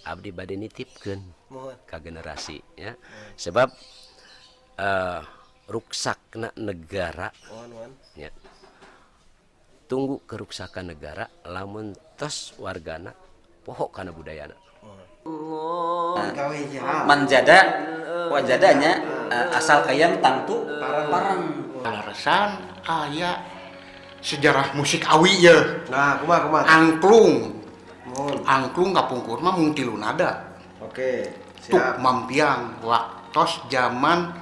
Abdi bade nitipkeun ka generasi ya. Sebab ruksakna negara ya. Tunggu keruksakan negara lamun tos wargana poho kana budayana. Manjada wajadanya asal kayang tangtu parang. Alasan aya sejarah musik awi ya. Nah, kumaha kumaha. Angklung. Mohon. Angklung kapungkur mah mung tilu nada. Oke, Tuk siap. mampiang waktos zaman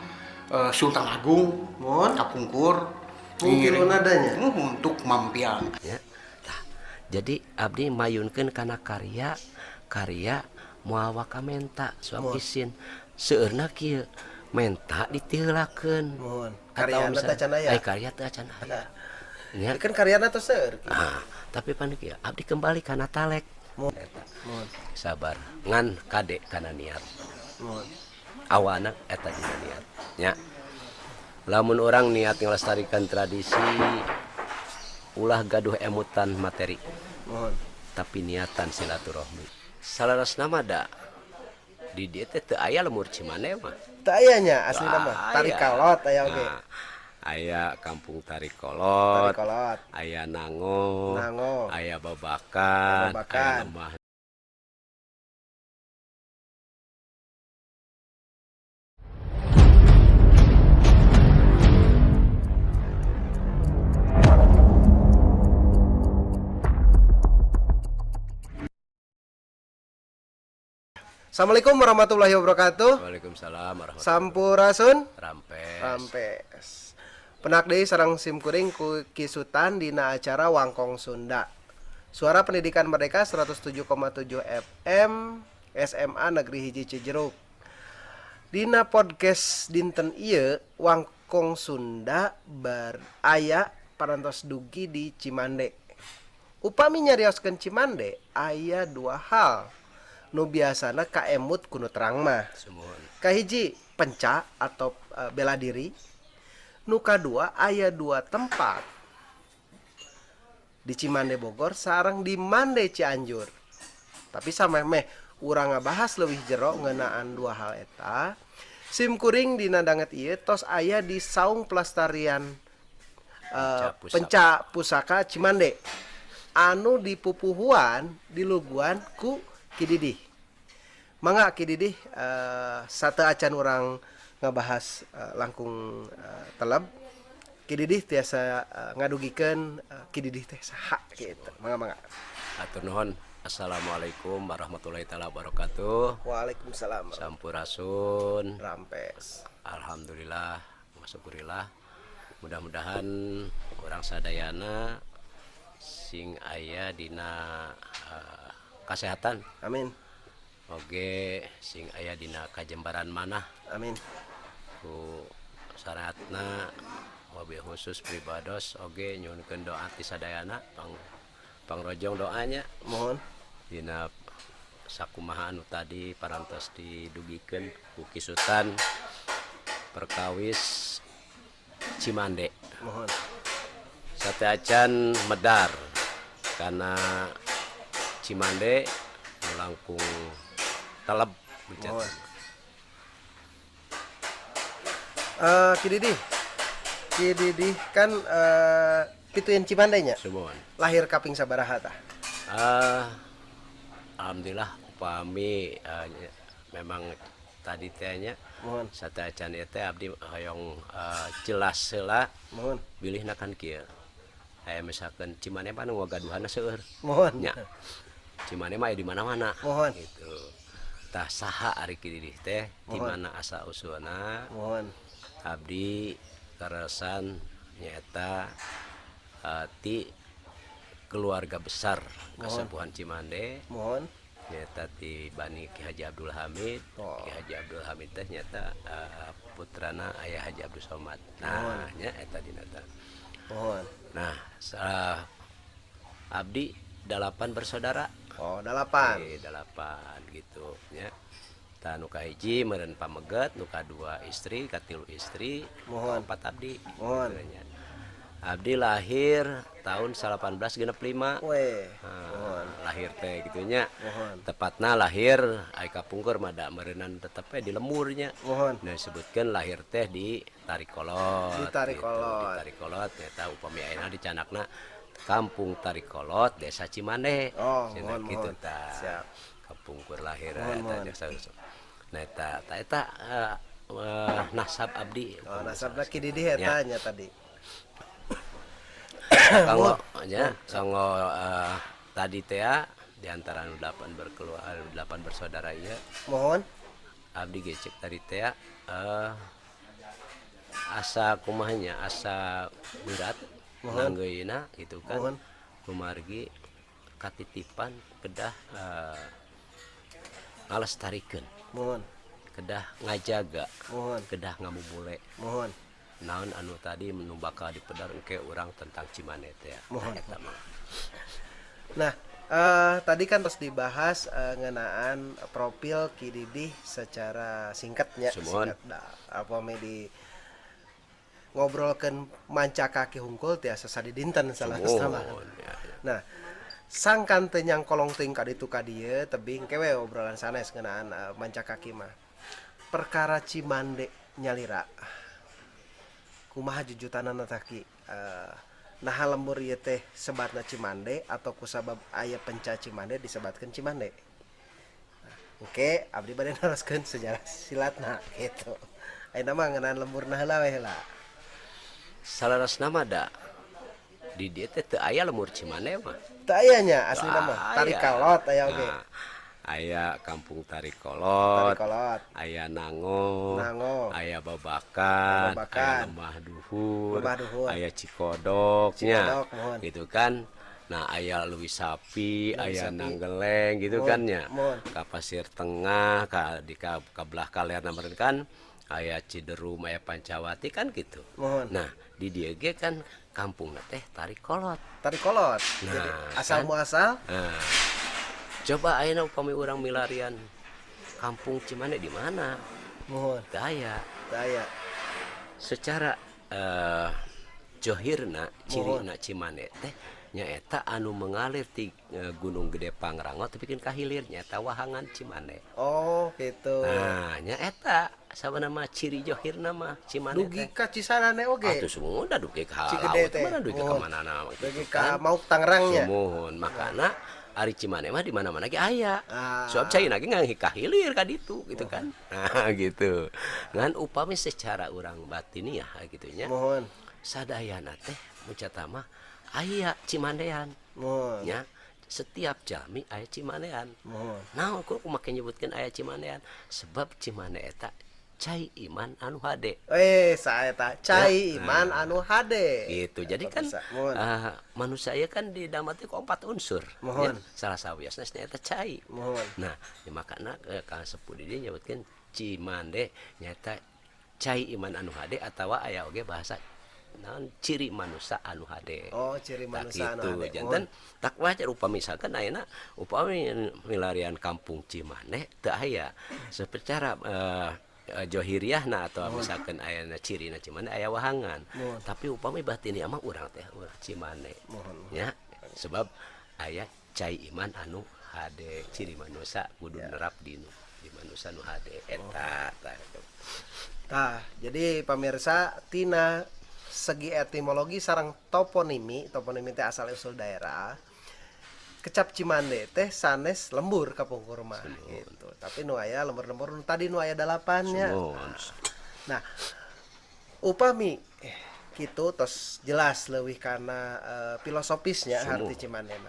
Sultan Agung. Mohon. Kapungkur Mung tilu nadanya. Untuk mampiang. Ya. Tah, jadi abdi mayunkeun kana karya karya moal waka menta suap isin seueurna kieu menta ditiheulakeun. Mohon. Atau Karyana misalnya, teh can aya. Ai karya teh can aya. Ya. Kan karyana teh seueur. Ah, tapi pan kieu abdi kembali kana talek. Eta. Mohon. Sabar ngan kade kana niat. Mohon. Awana eta dina niat nya. Lamun orang niat ngelestarikan tradisi ulah gaduh emutan materi. Mohon. Tapi niatan silaturahmi. Salarasna mah da di dieu teh teu aya lemur Cimande mah. Teu aya nya aslina mah. Teu Tari aya. Kalot aya oge. Nah, aya kampung Tari Kolot. Tari Kolot. Aya Nango. Nango. Aya Babakan, Babakan. Aya Lemah. Assalamualaikum warahmatullahi wabarakatuh. Waalaikumsalam warahmatullahi Sampurasun. Rampes. Rampes. Penak deui sareng sim kuring ku Kisutan dina acara Wangkong Sunda. Suara Pendidikan Merdeka 107,7 FM SMA Negeri Hiji Cijeruk. Dina podcast dinten ieu Wangkong Sunda bar aya parantos dugi di Cimande. Upami nyarioskeun Cimande aya dua hal nu biasana kaemut kuno terang mah. Sumuhun. Kahiji penca atau bela diri. Nu kadua aya dua tempat di Cimande Bogor sareng di Mande Cianjur. Tapi samemeh urang ngabahas leuwih jero ngeunaan dua hal eta, sim kuring dina danget ieu tos aya di Saung Pelestarian Penca Penca Pusaka Cimande anu dipupuhuan diluguan ku Ki Didih. Mangga Ki Didih, sateu acan urang ngabahas langkung teleb. Ki Didih tiasa ngadugikeun Ki Didih teh saha kitu. Mangga mangga. Hatur nuhun. Assalamualaikum warahmatullahi taala wabarakatuh. Waalaikumsalam. Sampurasun. Rampes. Alhamdulillah, syukurillah. Mudah-mudahan orang sadayana sing aya dina kasehatan. Amin. Oge sing aya dina kajembaran manah. Amin. Ku syaratna wabil khusus pribados oge nyuhunkeun doa ti sadayana pangrojong doanya. Mohon. Dina sakumaha anu tadi parantos didugikeun ku Kisutan perkawis Cimande. Mohon. Sate acan medar karena Cimande langkung teleb. Mohon. Ki Didih. Ki Didih kan pituin Cimande nya. Sumuhun. Lahir kaping sabaraha tah? Alhamdulillah upami memang tadi teh nya. Mohon. Sate acan ieu teh abdi hoyong jelas heula. Mohon. Bilihna kan kieu. Aya misalkan Cimande mah nu ngagaduhanna seueur. Mohon. Nya. Cimande mah aya di mana-mana. Mohon. Gitu. Tah saha ari Ki Didih teh di Mohon. mana asal usulna? Mohon. Abdi karasan nyaeta ti keluarga besar Kasepuhan Cimande. Mohon. Nyaeta ti Bani Ki Haji Abdul Hamid. Oh. Ki Haji Abdul Hamid teh nyaeta putrana Ayah Haji Abdul Somad. Nah, nya eta dina teh. Mohon. Nah, abdi 8 bersaudara. Oh, 8. 8 gitu nya. Tah nu kahiji meureun pameget, nu kadua istri, katilu istri, Mohon. kaopat abdi. Mohon. Gitu nya. Abdi lahir tahun 1865. Weh. Nah, Mohon. Lahir teh gitu nya. Mohon. Tepatna lahir ai kapungkur mah da meureunan tetep we di lemburnya. Mohon. Nah, disebutkeun lahir teh di Tarikolot. Di Tarikolot. Gitu. Di Tarikolot eta upami ayeuna dicanakna Kampung Tarikolot, Desa Cimande. Oh, Cenah mohon, kitu mohon. tah. Siap. Kapungkur lahir Mohon, eta mohon. jasa. Nah eta ta eta nasab abdi. Oh, nasabna Ki Didih eta nya tadi. Kanggo nya kanggo tadi teh ya, di antara anu 8 berkeluarga 8 bersaudara ieu Mohon. abdi ge cek tadi teh asa kumaha nya asa berat nanggeuna gitu kan. Mohon. Kumargi katitipan kedah ngalestarikeun, Mohon. kedah ngajaga, Mohon. kedah ngamumule Mohon. naon anu tadi nu bakal dipedar engke urang tentang Cimande teh. Mohon. Nah, eta mah. Nah, tadi kan terus dibahas ngenaan profil Ki Didih secara singkatnya, Sumuhun. singkat da, apa me di ngobrolkeun manca kaki hungkul tiasa sadidinten salah sama. Sumuhun, ya, ya. Nah, sangkan teu nyangkolong teuing ka ditu ka dieu tebing kewe obrolan sanes ngeunaan manca kaki mah. Perkara Cimande nyalira. Kumaha jujutanana tah Ki? Naha lembur ieu teh sebatna Cimande atau kusabab aya penca Cimande disebatkeun Cimande. Nah, oke, abdi bade naroskeun sejarah silatna gitu. Ayeuna mah ngeunaan lemburna heula we heula. Salarasna mah da di dieu teh teu aya lembur Cimande mah. Teu aya nya aslina mah, Teu aya. Tarikolot aya oge. Nah, aya Kampung Tarikolot, Tarikolot. aya Nango, Nango. aya Babakan, Babakan. aya Lemah Duhur, Lemah Duhur. aya Cikodok nya. Cikodok, mohon. Gitu kan. Nah, aya Leuwi Sapi, Leuwi aya Sapi. Nanggeleng gitu Mohon, kan nya. mohon. Ka Pasir Tengah, ka di ka, ka belah kaler meureun kan aya Ciderum, aya Pancawati kan gitu. Mohon. Nah, di dieu ge kan kampungna teh Tarikolot. Tarikolot. Nah, Jadi asal kan? muasal Nah, coba ayeuna upami urang milarian kampung Cimande di mana? mohon Teu aya. teu aya. Secara johirna cirina Cimande teh nyaeta anu mengalir ti Gunung Gede Pangrango tepikeun ka hilir nyaeta wahangan Cimande. Oh, gitu. Nah, nyaeta sabenerna mah ciri johirna mah Cimande Dugi teh. ka Cisadane oge. Atuh sumuhun da dugi ka Cigede laut teh. mana dugi ka Mohon. manana gitu Dugi ka kan. Mauk Tangerangnya. Sumuhun makana ari Cimande mah di mana-mana ge aya. Ah. Sebab caina ge ngan ka hilir ka ditu gitu kan. Nah, gitu. Ngan upami secara urang batiniah gitu nya. Mohon. Sadayana teh mucata mah aya Cimandean. Mohon. Nya setiap jami aya Cimandean. Mohon. Nah, aku make nyebutkeun aya Cimandean sebab Cimande eta cai iman anu hade. Saya tak cai iman anu hade. Gitu. Jadi kan Bisa. Mohon. Manusia ieu kan didamati ku empat unsur. Mohon. Ya, salah sawiosna nyaeta cai. Mohon. Nah, ya makana Kang Sepuh di dieu nyebutkeun Cimande nyaeta cai iman anu hade atawa aya oge bahasa naon ciri manusia anu hade. Oh, ciri Tak manusia anu gitu. hade. Janten tak wajar upami misalkan ayeuna upami milarian kampung Cimande teu aya. Secara johiriahna atau misalkan ayana cirina Cimande aya wahangan. Mohon. Tapi upami batin mah urang teh urang Cimande. Mohon. Ya, sebab aya cai iman anu hade ciri manusia kudu nerap di nu di manusia nu hade eta tah. Tah, jadi pamirsa tina segi etimologi sareng toponimi, toponimi teh asal usul daerah. Kecap Cimande teh sanes lembur kapungkur mah gitu. Tapi nu aya lembur-lembur nu tadi nu aya dalapannya. Sumuhun. Nah, upami kitu tos jelas leuwih kana filosofisnya Sumuhun. arti Cimandena.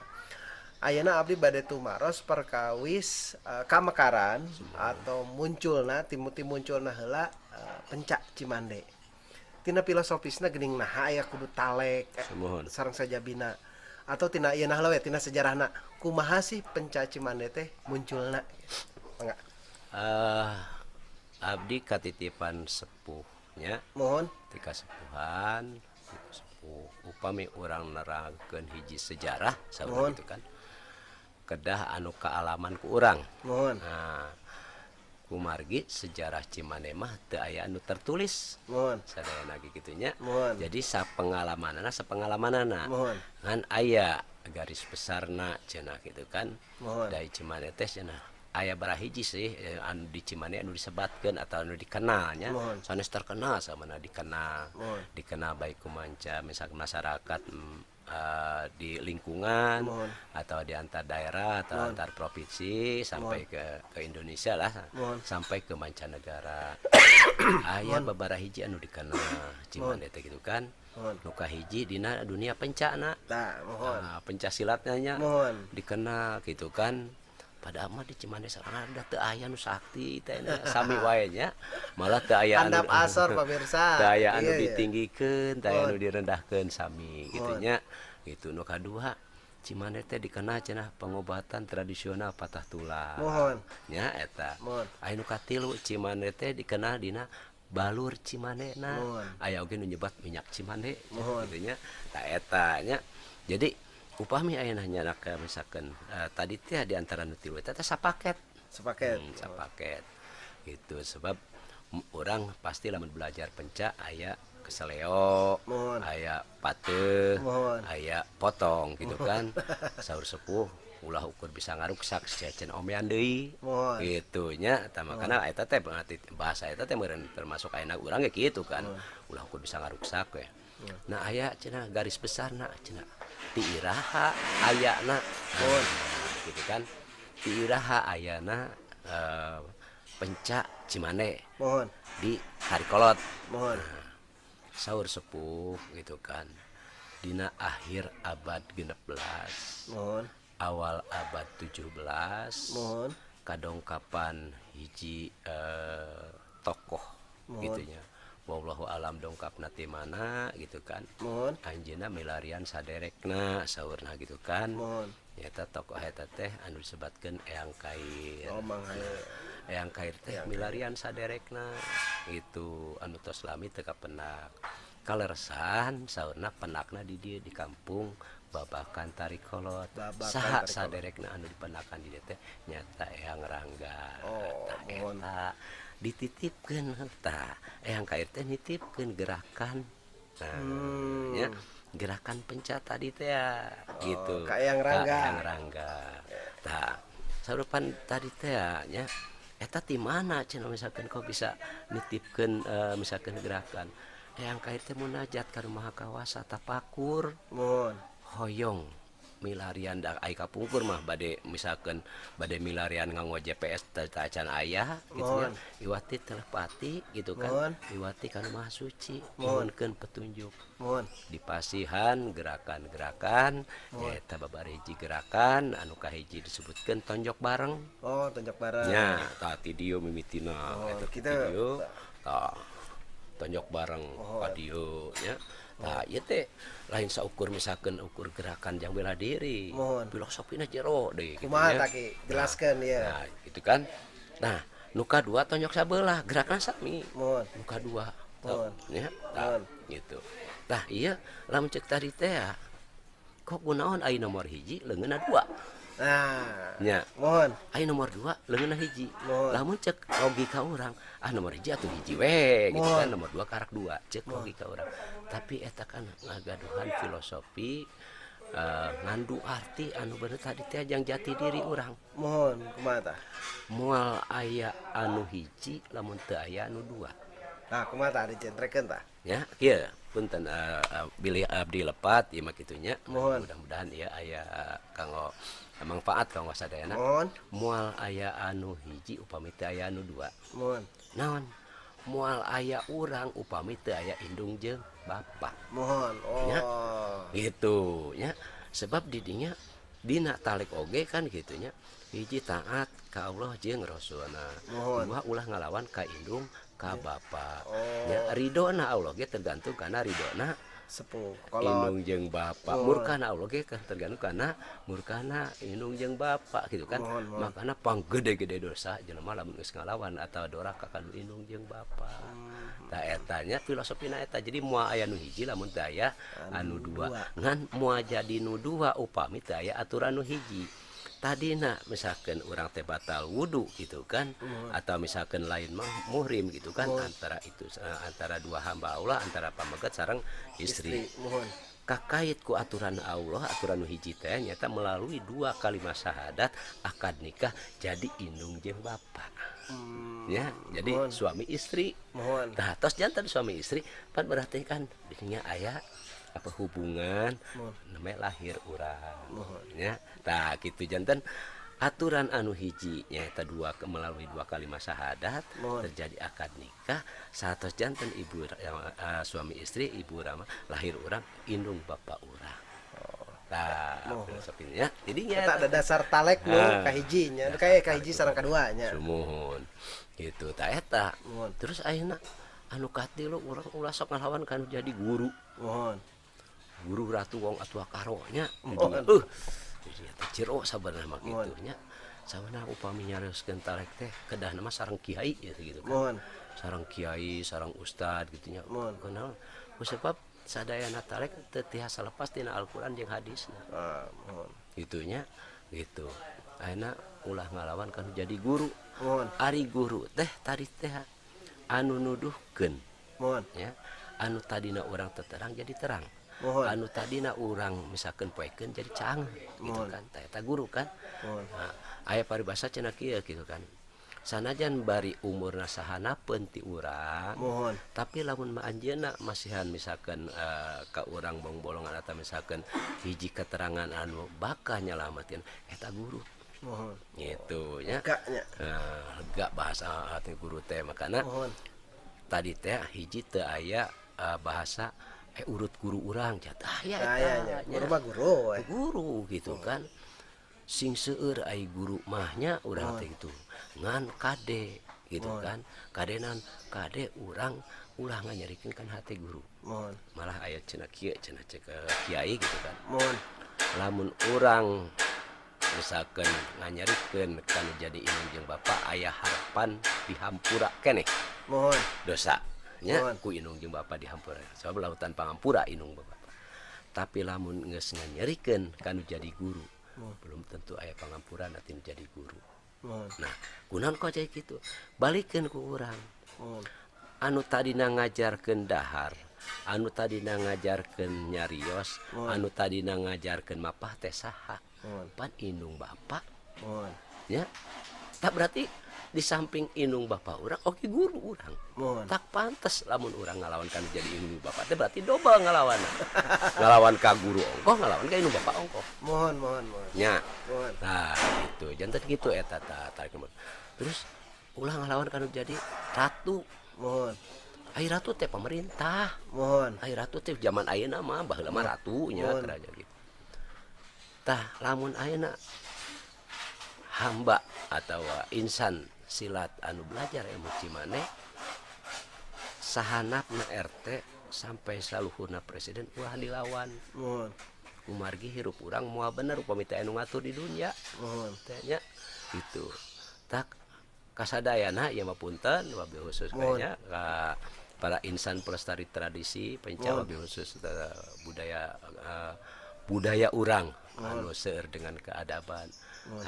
Ayeuna abdi bade tumaros perkawis kamekaran atau munculna timuti munculna heula pencak Cimande. Tina filosofisna geuning naha aya kudu talek Sumuhun. sareng sajabina atau tina ieu nah we tina sejarahna kumaha sih pencak Cimande teh munculna? Mangga. Abdi katitipan sepuhnya Mohon. tika sepuhan sepuh upami urang nerangkeun hiji sejarah saurang Mohon. gitu kan kedah anu kaalaman ku urang. Mohon. Nah, kumargi sejarah Cimande mah teu aya anu tertulis. Mohon. Sadayana ge kitu nya. Mohon. Jadi sapengalamanana sapengalamanana. Mohon. Ngan aya Garis besarna cenah gitu kan. Mohon. Dari Cimande teh cenah aya barahiji sih anu di Cimande anu disebatkeun atau anu dikenalnya. Mohon. Sanes terkenal sama dikenal. Mohon. Dikenal baik ku manca misalkan masyarakat di lingkungan. Mohon. Atau di antar daerah atau Mohon. antar provinsi sampai ke Indonesia lah. Mohon. Sampai ke mancanegara. Aya babaraha hiji anu dikenal Cimande teh gitu kan. Mohon. Nu kahiji dina dunia pencana. Tah, mohon. Nah, pencak silatnya nya Mohon. dikenal gitu kan. Padahal mah di Cimande sorangan udah teu aya nu sakti teh nya, sami wae nya. Malah teu aya anu Handap asor pemirsa. teu aya anu Iya, iya. ditinggikeun, teu aya anu Mohon. direndahkeun sami gitu Mohon. nya. Gitu nu kadua Cimande teh dikenal cenah pengobatan tradisional patah tulang. Mohon. Nya eta. Mohon. Aya nu katilu Cimande teh dikenal dina balur Cimande na. Mohon. Aya oge nu nyebat minyak Cimande Mohon. gitu nya. Tah eta nya. Jadi upami ayeuna nyanak misalkan tadi teh di antara nu tilu eta teh sapaket. Sepaket. Sapaket. Gitu sebab orang pasti lamun belajar pencak aya keseleo, Mohon. aya pateuh, Mohon. aya potong gitu kan. Saur sepuh ulah ukur bisa ngaruksak sejen omean deui. Mohon. Gitu nya tah makana eta teh bahasa eta teh meureun termasuk ayeuna urang ge kitu kan. Ulah ukur bisa ngaruksak we. Nah aya cenah garis besarna cenah ti iraha ayana. Mohon. Gitu kan. Ti iraha ayana pencak Cimande Mohon. di Tarikolot. Mohon. Nah, saur sepuh gitu kan. Dina akhir abad 16. Mohon. Awal abad 17. Mohon. Kadongkapan hiji tokoh Mohon. gitunya. Wallahu alam dongkapna ti mana gitu kan. Mohon. Anjeunna milarian saderekna saurna gitu kan. Mohon. Nyata tokoh eta teh anu disebatkeun Eyang Kair. Oh, Mang Haye. Eyang Kair teh milarian saderekna gitu anu tos lami teu kapendak. Kaleresan saurna penakna di dieu di kampung Babakan Tarikolot. Babakan Saha Tarikolot. saderekna anu dipendakan di dieu teh nyata Eyang Rangga. Oh, Tah mohon. eta dititipkeun tah Eyang Kair teh nitipkeun gerakan. Nah, nya gerakan pencak tadi teh ya, gitu. Ka Eyang Rangga. Ka Eyang Rangga. Tah sarupan tadi teh ya, nya eta ti mana cenah misalkan kok bisa nitipkeun misalkan gerakan. Eyang Kair teh munajat ka Maha Kawasa tapakur. Mohon. Hoyong milarian da ai kapungkur mah bade misalkan bade milarian nganggo GPS teh acan aya gitu nya. Mohon. Iwati telepati gitu kan. Mohon. Iwati ka Maha Suci Mohon. nyuhunkeun petunjuk. Mohon. Dipasihan gerakan-gerakan nyaeta babari hiji gerakan anu kahiji disebutkeun tonjok bareng. Oh, tonjok bareng. Nya tah ti dieu mimitina Oh, eta ti kita- dieu tah tonjok bareng ka dieu nya. Tah ieu teh lain saukur misalkan ukur gerakan jang bela diri. Mohon. Filosofina jero deui gitu Kumaha nya. tah Ki? Jelaskeun ya. Nah, gitu kan. Nah, nu kadua tonjok sabelah gerakan sami. Mohon. Nu kadua. Mohon. Ya, tah, Mohon. gitu. Tah ieu lamun cek tadi teh ya, kok kunaon aya nomor hiji leungeunna dua. Nah. Nya. Mohon. Aya nomor dua leungeunna hiji. Mohon. Lamun cek logika urang, ah nomor hiji atuh hiji we gitu Mohon. kan, nomor dua karak dua cek logika urang. Tapi eta kan ngagaduhan filosofi ngandu arti anu bener tadi teh jang jati diri urang. Mohon kumaha tah? Moal aya anu hiji lamun teu aya anu dua. Nah, kumaha tah dicentrekeun tah? Ya, kieu punten bilih abdi lepat ieu mah kitu nya. Mohon. Mudah-mudahan ieu aya kanggo manfaat kanggo sadayana. Mohon. Moal aya anu hiji upami teu aya anu dua. Mohon. Naon? Moal aya urang upami teu aya indung jeung bapa. Mohon. Oh. Ya. Gitu nya. Sebab didinya dina talik oge kan gitu nya. Hiji taat ka Allah jeung Rasulna. Mohon. Dua ulah ngalawan ka indung ka bapa. Oh. Nya ridona Allah ge tergantung kana ridona Sepuh. Kolot. indung jeung bapa. Mohon. Murkana Allah ge kan tergantung kana murkana indung jeung bapa gitu kan. Mohon, mohon. Makana panggede-gede dosa jelema lamun geus ngalawan atawa doraka ka nu indung jeung bapa. Tah eta nya filosofina eta. Jadi moal aya nu hiji lamun teu aya anu dua. Ngan moal jadi nu dua upami teu aya aturan nu hiji. Tadina misalkan urang teh batal wudu gitu kan, atau misalkan lain mah muhrim gitu kan, antara itu antara dua hamba Allah, antara pameget sareng istri. Istri. Mohon. Kakait ku aturan Allah, aturan nu hiji teh nyata melalui dua kalimat syahadat, akad nikah, jadi indung jeung bapak. Ya, jadi Mohon. suami istri. Mohon. Tah, tos janten suami istri pan berarti kan dinya aya apa hubungan namanya lahir urang. Ya, tah kitu janten aturan anu hiji nyaeta melalui dua kalimat syahadat Mohon. terjadi akad nikah, satos janten ibu suami istri, ibu rama lahir urang, indung bapak urang. Tah, filosofinya jadinya Eta ada dasar talek nu Ah. kahiji nya, nu kayak kahiji sareng kadua nya. Sumuhun gitu tah eta. Mohon. Terus ayeuna anu katilu, urang ulah sok ngalawan kan jadi guru. Mohon. Guru ratu wong atua karo nya. Mohon. Jadi teh jero sabenerna mah Mohon. kitu nya. Sabenerna upami nyarioskeun talek teh kedahna mah sareng kiai gitu, gitu kan. Mohon. Sareng kiai, sareng ustad gitu nya. Mohon. Kunaon? Ku sebab sadayana talek teu tiasa lepas tina Al-Qur'an jeung hadisna. Ah, mohon. Gitunya gitu. Ayeuna ulah ngalawan kan jadi guru. Mohon. Ari guru teh tadi teh anu nuduhkeun Mohon. ya, anu tadina urang terang jadi terang. Mohon. Anu tadina urang misalkan poekeun jadi caang gitu Mohon. kan. Tah eta guru kan. Mohon. Nah, aya paribasa cenah kieu gitu kan. Sanajan bari umurna sahanapeun ti urang. Mohon. Tapi lamun mah anjeunna masihan misalkan ka urang bongbolongan atau misalkan hiji keterangan anu bakal nyalametkeun, eta guru. Mohon. Gitu nya. Lega nya. Nah, lega bahasa teh guru teh makana Mohon. tadi teh hiji teu aya bahasa urut guru urang jatah ya Nah, eta ya, nya. nya. Guru mah guru we. Guru gitu kan. Sing seueur ai guru mah nya urang teh gitu. Ngan kade gitu kan. Kadenan kade urang ulah nganyerikeun kan hate guru. Mohon. Malah aya cenah kieu cenah cek kiai gitu kan. Mohon. Lamun urang misalkan nganyerikeun kan jadi indung jeung bapak aya harapan dihampura keneh Mohon. dosa nya Mohon. ku indung jeung bapak dihampura sebab lautan pangampura indung bapak. Tapi lamun geus nganyerikeun kanu jadi guru, belum tentu aya pangampura nanti nu jadi guru. Mohon. Nah, kunaon kok jadi kitu? Balikeun ku urang. Mohon. Anu tadina ngajarkeun dahar, anu tadina ngajarkeun nyarios, anu tadina ngajarkeun mapah teh saha? Mohon. Pan indung bapak Mohon. nya. Tak berarti di samping indung bapak urang oke guru urang. Mohon. Tak pantes lamun urang ngalawan kan jadi indung bapak teh berarti dobel ngalawan. Ngalawan ka guru ongkoh, ngalawan ka indung bapak ongkoh. Mohon, mohon, mohon. Nya. Mohon. Nah, gitu. Janten gitu eta tah tarik nomor. Terus ulah ngalawan kan jadi ratu. Mohon. Ai ratu teh pemerintah. Mohon. Ai ratu teh zaman ayeuna mah baheula mah ratunya Mohon. kerajaan gitu. Tah lamun ayeuna hamba atau insan silat anu belajar ilmu Cimane sahanapna RT sampai saluhurna presiden ulah dilawan. Mohon. Kumargi hirup urang moal bener upami teh anu ngatur di dunia. Mohon. Teh nya gitu. Tak kasadayana ieu mah punten wabil khusus Mohon. kayaknya ka para insan pelestari tradisi penca Mohon. wabil khusus budaya budaya urang anu seueur dengan keadaban.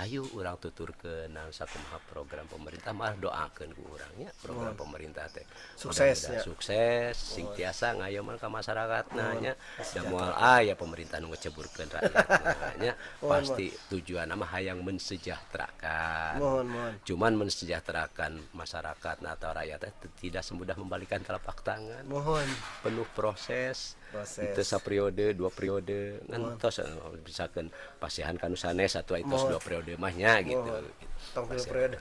Ayo urang tuturkeun naon sakumaha program pemerintah, malah doakeun ku urang nya program pemerintah teh. Sukses, Mudah-mudahan nya. sukses sing tiasa ngayoman ka masyarakatna nya. Da moal aya pemerintah nu ngeceburkeun rakyatna nya. Mohon, Pasti tujuanna mah hayang mensejahterakan. Mohon, mohon. Cuman mensejahterakan masyarakat atau rakyat teh tidak semudah membalikan telapak tangan. Mohon. Penuh proses. Proses. Itu saperiode, dua periode. Ngantos misalkan pasihan kanu sanes atau itu Mohon. dua periode mah nya gitu. Mohon. Tong tilu periode.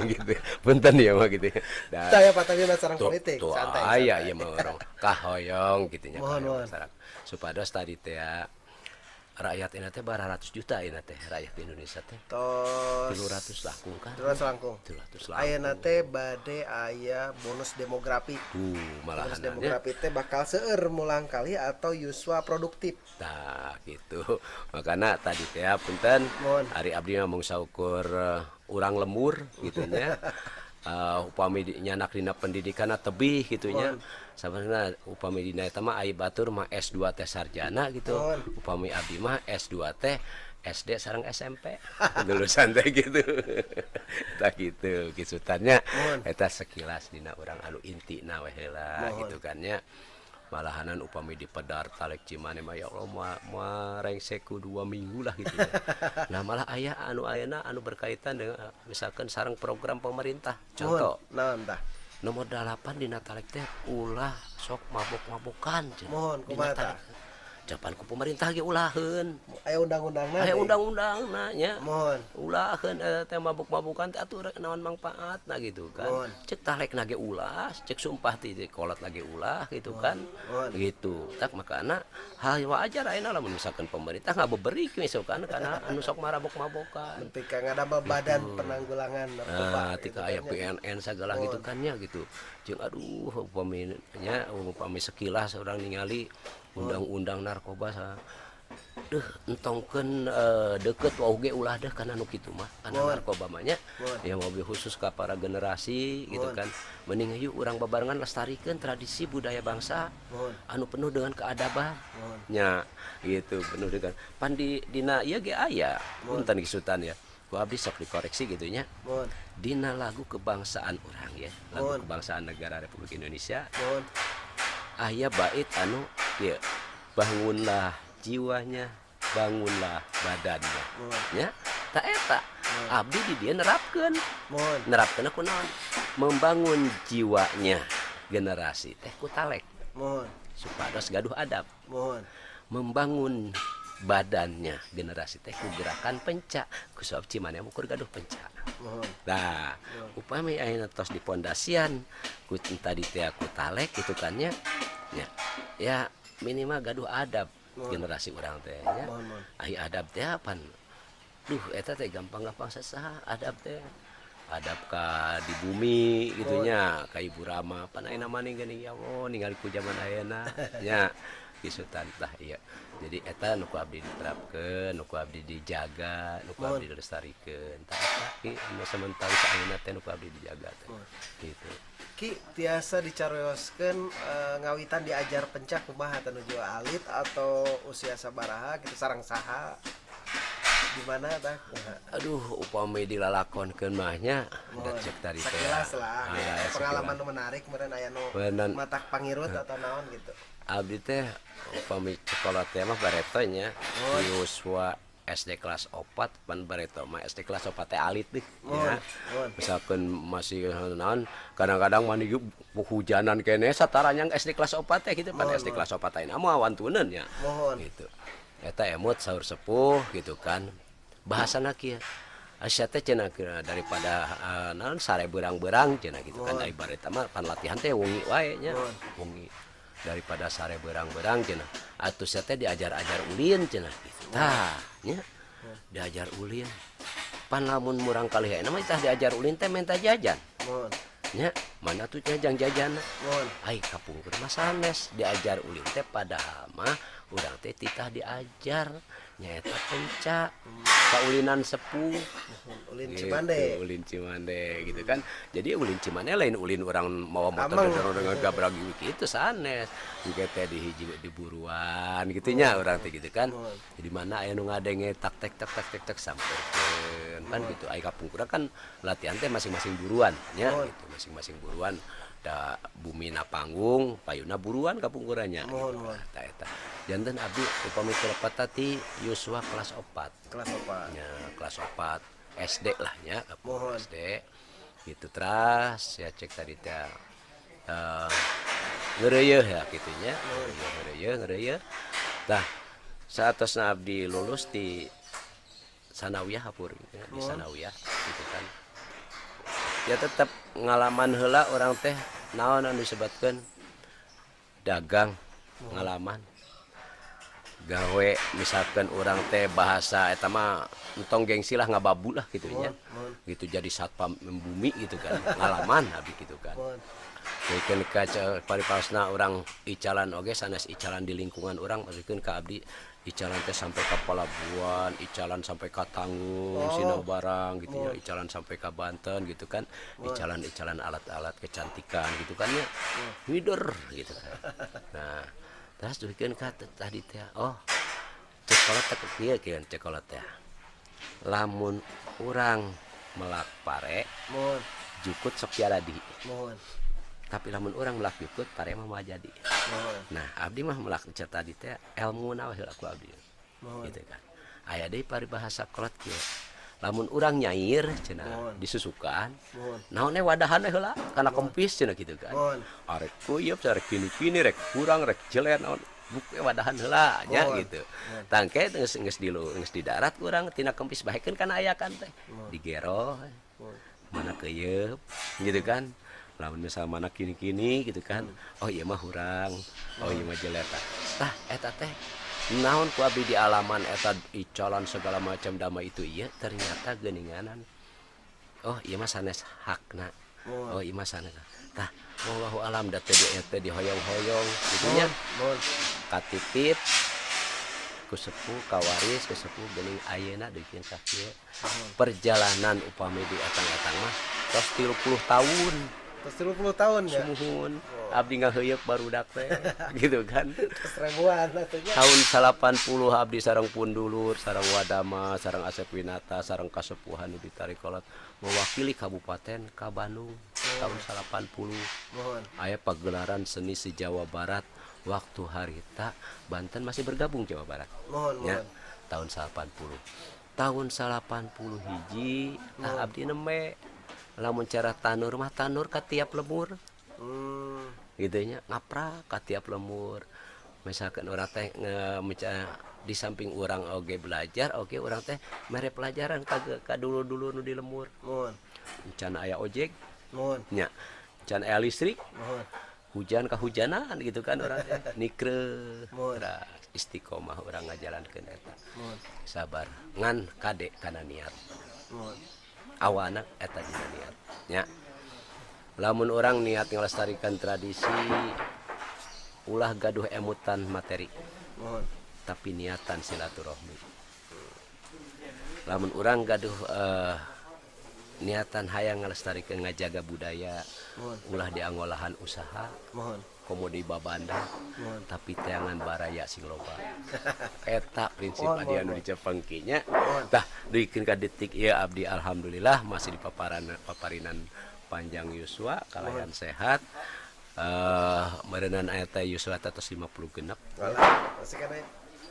Gitu. Punten ya mah gitu. Da, Saya Pak Tabi sareng tuh, politik, tuh santai. aya santai. ieu mah orang kahoyong gitu nya Mohon, kahoyong mohon. masyarakat. Supados tadi teh ya, rakyat ini teh 200 juta ini teh rakyat Indonesia teh. Tos 300 langkung kan. 300 langkung. 300 langkung. Ayeuna teh bade aya bonus demografi. Tuh Bonus malahan nya. demografi teh bakal seueur mulang kali atau yuswa produktif. Tah gitu. Makana tadi teh ya, punten Mohon. ari abdi mah mung saukur urang lembur gitu nya. Upami nyanak dina pendidikanna tebih gitu nya. Sabenerna upami dina eta mah ai batur mah S2 teh sarjana gitu. Mohon. Upami abdi mah S2 teh SD sareng SMP. Lulusan teh gitu. Tah gitu kisutannya. Mohon. Eta sekilas dina urang anu intina we heula Mohon. gitu kan nya. Malahanan upami di pedar talek Cimane mah ya Allah moal rengse ku 2 minggu lah gitu ya. Nah malah aya anu ayeuna anu berkaitan dengan misalkan sareng program pemerintah. Contoh, Mohon, naon tah? Nomor 8 dina talek teh ulah sok mabok-mabokan cenah. Mohon, Dina kumaha talek. tah? Japan ku pemerintah ge ulaheun. Aya undang-undangna. Aya deui. undang-undangna nya. Mohon. Ulaheun teh mabok-mabokan teh atuh rek naon mangpaatna gitu kan. Mohon. Cek talekna ge ulah, cek sumpah ti kolot lagi ulah gitu kan. Mohon. Gitu. Tak makana hal wajar ayeuna lamun misalkan pemerintah ngabeberik misalkan kana anu sok marabok-mabokan. Nepi ka ngadamel badan penanggulangan narkoba. Nah, gitu tika aya kan nya. PNN segala gitu kan nya gitu. Jeung aduh upami nya upami sekilas urang ningali undang-undang narkoba sa deuh entongkeun deukeut wau ge ulah deuh kana nu kitu mah kana Mohon. narkoba mah nya. Mohon. Ya mobil khusus ka para generasi gitu Mohon. kan. Mending yuk urang babarengan lestarikeun tradisi budaya bangsa Mohon. anu penuh dengan keadaban. Mohon. Nya gitu penuh dengan pan di dina ieu ge aya punten Ki Sultan ya. Ku abdi sok dikoreksi gitu nya. Mohon. Dina lagu kebangsaan urang ya, lagu Mohon. kebangsaan negara Republik Indonesia Mohon. aya bait anu ieu bangunlah jiwanya, bangunlah badannya. Mohon. Ya, ta eta abdi di dieu nerapkeun. Mohon. Nerapkeun ku naon? Membangun jiwanya generasi teh ku talek Mohon. supados gaduh adab. Mohon. Membangun badannya generasi teh ku gerakan pencak ku sebab Cimane ukur gaduh pencak. Mohon. Nah, upami ayeuna tos dipondasian ku tadi teh ku talek gitu kan nya. Ya, ya minimal gaduh adab generasi urang teh nya. Mohon, mohon. Ai adab teh apan? Duh, eta teh gampang-gampang sasaha adab teh. Adab ka di bumi gitu nya, ka Ibu Rama. Pan ayeuna mah geuning ya Allah ningali ku zaman ayeuna nya. Ki Sultan tah ieu. Jadi eta nu ku abdi diterapkeun, nu ku abdi dijaga, nu ku abdi dilestarikeun. Tah eta ki anu sementara ayeuna teh nu ku abdi dijaga teh. Gitu. Ki tiasa dicarioskeun ngawitan diajar pencak kumaha teh nuju alit atau usia sabaraha gitu sareng saha? Di mana tah? Kumaha? Aduh, upami dilalakonkeun mah nya, da cek tadi teh. Sakilas lah, Ah, pengalaman sakilas. nu menarik meureun aya nu Bener. matak pangirut atau naon gitu. Abdi teh upami sekolah teh mah bareto nya di yuswa SD kelas 4 pan bareto mah SD kelas 4 teh alit deh ya. Mohon. Misalkan masih naon kadang-kadang mani hujanan kene sataranya SD kelas 4 teh gitu pan SD kelas 4 teh mah wantuneun nya. Mohon. Gitu. Eta emut sahur sepuh gitu kan. Bahasana kieu. Asya teh cenah kira daripada naon sare beurang-beurang cenah gitu kan dari bareta mah pan latihan teh wengi wae nya. Wengi daripada sare beurang-beurang cenah. Atuh sia teh diajar-ajar ulin cenah gitu. Tah nya diajar ulin. Pan lamun murang kali ayeuna mah tah diajar ulin teh menta jajan. Mohon. Nya mana tuh jajang jajan. Mohon. Ai kapungkur mah sanes diajar ulin teh padahal mah urang teh titah diajar nyaeta pencak kaulinan sepuh. Ulin Gitu, Cimande. ulin Cimande gitu kan. Jadi ulin Cimande lain ulin orang mawa motor Ameng. dengan gabrag gitu sanes. Engke teh di hiji di buruan gitu nya urang teh gitu kan. Jadi mana aya nu ngadenge tak tek tak tak tek tak samperkeun kan gitu. Ai kapungkur kan latihan teh masing-masing buruan nya gitu, masing-masing buruan da bumina panggung, payuna buruan kapungkurannya. Mohon, Gitu. mohon. Eta eta. Janten abdi upami teu lepat ti yuswa kelas 4. Kelas 4. Nya kelas 4 SD lah nya, Mohon. SD gitu teras ya cek tadi teh ngeureuyeeh ya kitu nya. Ngeureuyeeh, ngeureuyeeh. Tah saatosna abdi lulus di sanawiyah hapur gitu ya, di sanawiyah gitu kan. Ya tetep ngalaman heula orang teh naon anu disebutkeun dagang ngalaman gawe misalkan orang teh bahasa eta mah entong gengsi lah ngababu lah gitu nya. Gitu jadi satpam bumi gitu kan ngalaman abdi gitu kan. Mohon. Bikeun ka paripasna orang icalan oge sanes icalan di lingkungan orang bikeun ka abdi icalan teh sampai ka Palabuhan, icalan sampai ka Tanggung, Sina barang gitu ya, icalan sampai ka Banten gitu kan, icalan-icalan alat-alat kecantikan gitu kan ya, ngider gitu kan. Nah, terus bikeun ka tadi teh, oh cekolot teh kieu kieu cekolot teh. Lamun urang melak pare, Mohon. jukut sok jaladi. Mohon. Tapi lamun urang melak jukut pare mah moal jadi. Nah, abdi mah melak cerita tadi teh elmuna we heula ku abdi. Gitu kan. Aya deui paribahasa kolot kieu. Lamun urang nyair cenah disusukan. Naon we wadahan we heula kana kempis cenah kitu kan. Arek kuyeup arek kini-kini rek kurang rek jeler naon buku wadahan heula nya gitu. Tangke geus geus di geus di darat urang tina kempis bahekeun kana ayakan teh. Digero. Mana keyeup gitu kan. Lamun misal mana kini-kini gitu kan. Oh ieu mah hurang, oh ieu mah jeler. Tah eta teh naon ku abdi di alaman eta icalan segala macam dama itu ieu ternyata geuninganan. Oh ieu mah sanes hakna. Oh ieu mah sanes. Tah wallahu alam da teh eta dihoyong-hoyong kitu nya. Katitip ku sepuh kawaris ku sepuh geuning ayeuna deukeun ka kieu. Perjalanan upami di etang-etang mah tos 30 tahun. Tos 30 tahun ya. Sumuhun. Abdi ngaheuyeuk barudak teh gitu kan. Tos ribuan atuh nya. Tahun 80 abdi sareng pundulur, sareng Wadama, sareng Asep Winata, sareng kasepuhan nu ditarik kolot mewakili kabupaten ka Bandung tahun 80. Mohon. Aya pagelaran seni se Jawa Barat waktu harita Banten masih bergabung Jawa Barat. Mohon, ya, mohon. Tahun 80. Tahun 80 hiji tah abdi nembe lamun cara tanur mah tanur ka tiap lemur. Gitu nya ngaprak ka tiap lemur. Misalkan urang teh di samping urang oge belajar, oge urang teh mere pelajaran ka dulur-dulur nu di lemur. Mohon. Can aya ojek. Mohon. Nya. Can aya listrik. Mohon. Hujan kahujanan gitu kan urang teh. Nikreuh. Mohon. Istiqomah urang ngajalankeun eta. Mohon. Sabar ngan kade kana niat. Mohon. Awana eta dina niat nya. Lamun urang niat ngalestarikan tradisi ulah gaduh emutan materi. Mohon. Tapi niatan silaturahmi. Lamun urang gaduh niatan hayang ngalestarikeun ngajaga budaya. Mohon. Ulah diangolahan usaha. Mohon. Komo di babanda. Mohon. Tapi teangan baraya sing loba. Eta prinsip Mohon, adi mohon, anu mohon. dicepengki nya. Mohon. Tah duikeun ka detik ieu abdi alhamdulillah masih di paparinan panjang yuswa kalayan sehat. Meureunan aya teh yuswa teh tos 50 genep. Walah, masih kena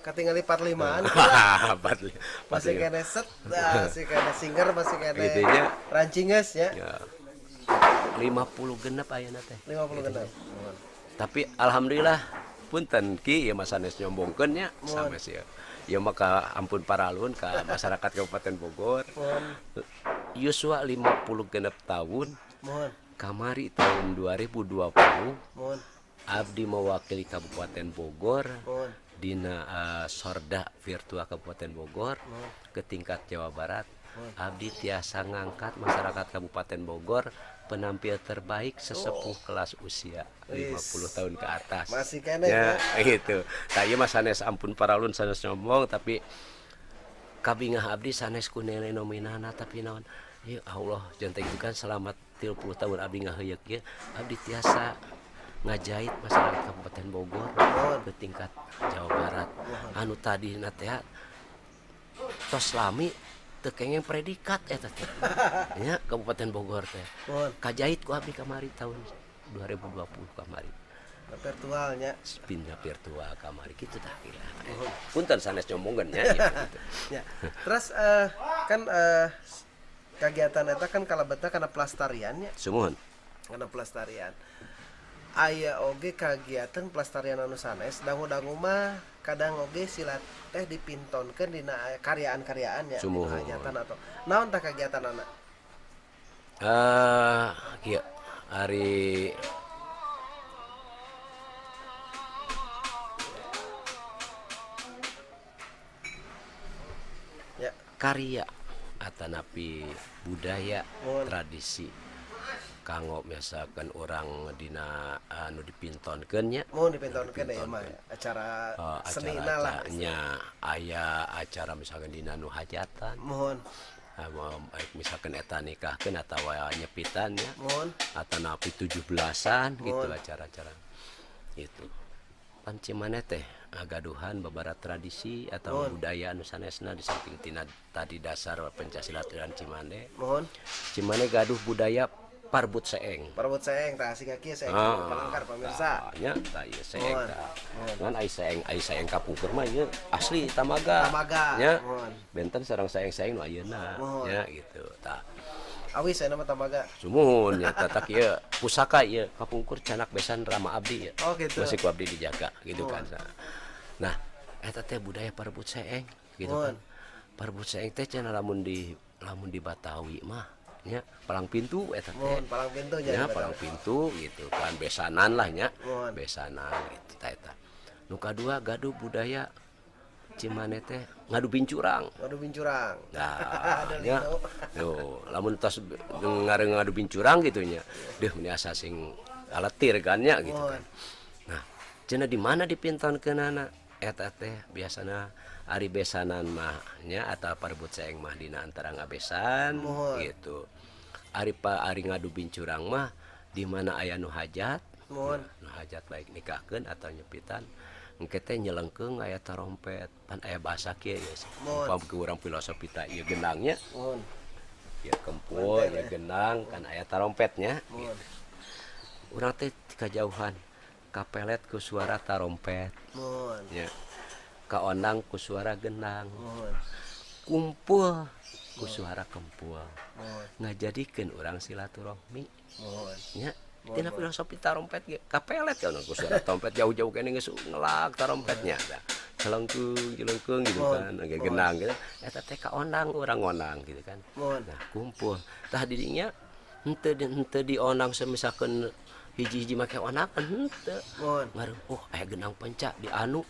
katingali 45-an. Masih kena set, masih kena singer, masih kena Gitu nya. rancinges ya. Ya. 50 genep ayeuna teh. 50 genep. Tapi alhamdulillah punten ki ieu mah sanes nyombongkeun nya sanes ieu. Ieu mah ka ampun paralun ka masyarakat Kabupaten Bogor. Mohon. Yuswa 50 genep tahun. Mohon. Kamari tahun 2020. Mohon. Abdi mewakili Kabupaten Bogor. Mohon. Dina Sorda Virtual Kabupaten Bogor. Mohon. Ke tingkat Jawa Barat. Mohon. Abdi tiasa ngangkat masyarakat Kabupaten Bogor penampil terbaik sesepuh kelas usia 50 tahun ke atas. Masih kene ya, gitu. Tah ieu mah sanes ampun paralun sanes ngomong tapi kabingah abdi sanes ku nilai nominana tapi naon. Ya Allah, janten itu kan selama 30 tahun abdi ngaheuyeuk ieu, abdi tiasa ngajait masyarakat Kabupaten Bogor ke tingkat Jawa Barat. Anu tadina teh tos lami teu kenging predikat eta teh. Nya Kabupaten Bogor teh. Kajait ku abdi kamari tahun 2020 kamari. Virtualnya. Pindah virtual kamari kitu tah kira. Punten sanes nyombongkeun nya gitu. Ya. Terus kan kegiatan eta kan kalebetna kana pelestarian nya. Sumuhun. Kana pelestarian. Aya oge kagiatan pelestarian anu sanes dangu-dangu mah kadang oge silat teh dipintonkeun dina karyaan-karyaan ya, dina hajatan atau naon tah kegiatanana? Kieu ari ya. Karya atanapi budaya tradisi kanggo misalkan orang dina anu dipintonkeun nya. Mun dipintonkeun ya mah acara senina lah nya aya acara misalkan dina nu hajatan. Mohon. Misalkan eta nikahkeun atawa nyepitan nya. Mohon. Atanapi 17-an gitu acara-acara. Gitu. Pan Cimane teh agaduhan babara tradisi atau budaya anu sanesna di samping tina tadi dasar Pancasila dan Cimande. Mohon. Cimande gaduh budaya Parbut seeng. Parbut seeng tah siga kieu seeng palangkar pamirsa. Tah, nya tah ieu seeng Mohon. tah. Ngan ai seeng kapungkur mah ieu asli tamaga. Tamaga, Nya. mohon. Benten sareng seeng-seeng nu ayeuna Mohon. nya gitu tah. Awis aya mah tamaga. Sumuhun nya tah ieu pusaka ieu kapungkur canak besan rama abdi ieu. Oh, gitu. Masih ku abdi dijaga gitu kan. Nah, eta teh budaya parbut seeng gitu Mohon. kan. Parbut seeng teh cenah lamun di Batawi mah nya palang pintu eta teh. Mohon palang pintu nya. Ya, palang pintu gitu kan, besanan lah nya. Mohon. Besanan gitu tah eta. Nu kadua gaduh budaya Cimande teh ngadu bincurang. Ngadu bincurang. Nah, Ada nya. lino. Tuh, lamun tos ngareng ngadu bincurang gitu nya. Deuh meuni asa sing aletir kan nya gitu kan. Nah, cenah di mana dipintonkeunana eta teh biasana ari besanan mah nya atau parbut seeng mah dina antara ngabesan Mohon. gitu. Ari pa ari ngadu bincurang mah di mana aya nu hajat, Mohon. nu hajat baik nikahkeun atau nyepitan. Engke teh nyelengkeung aya tarompet, pan aya bahasa kieu ya. Mohon. Upam ke urang filosofi ta ieu gendangnya, Mohon. ya kempul, ya gendang kan aya tarompetnya. Mohon. Urang teh kajauhan kapelet ku suara tarompet Mohon. nya. Kaondang ku suara gendang. Mohon. Kumpul ku suara kempul. Mohon. Ngajadikeun urang silaturahmi Mohon. nya. Tina filosofi tarompet ge kapelet kan ku suara trompet jauh-jauh kene geus ngelak tarompetnya. Nah, celengkeung celengkeung gitu kan, ge gendang gitu. Eta teh kaondang urang ngondang gitu kan. Mohon. Nah, kumpul. Tah didinya henteu diondang semisalkeun hiji-hiji make ondangan henteu. Mohon. Ngaruh, oh aya gendang penca di anu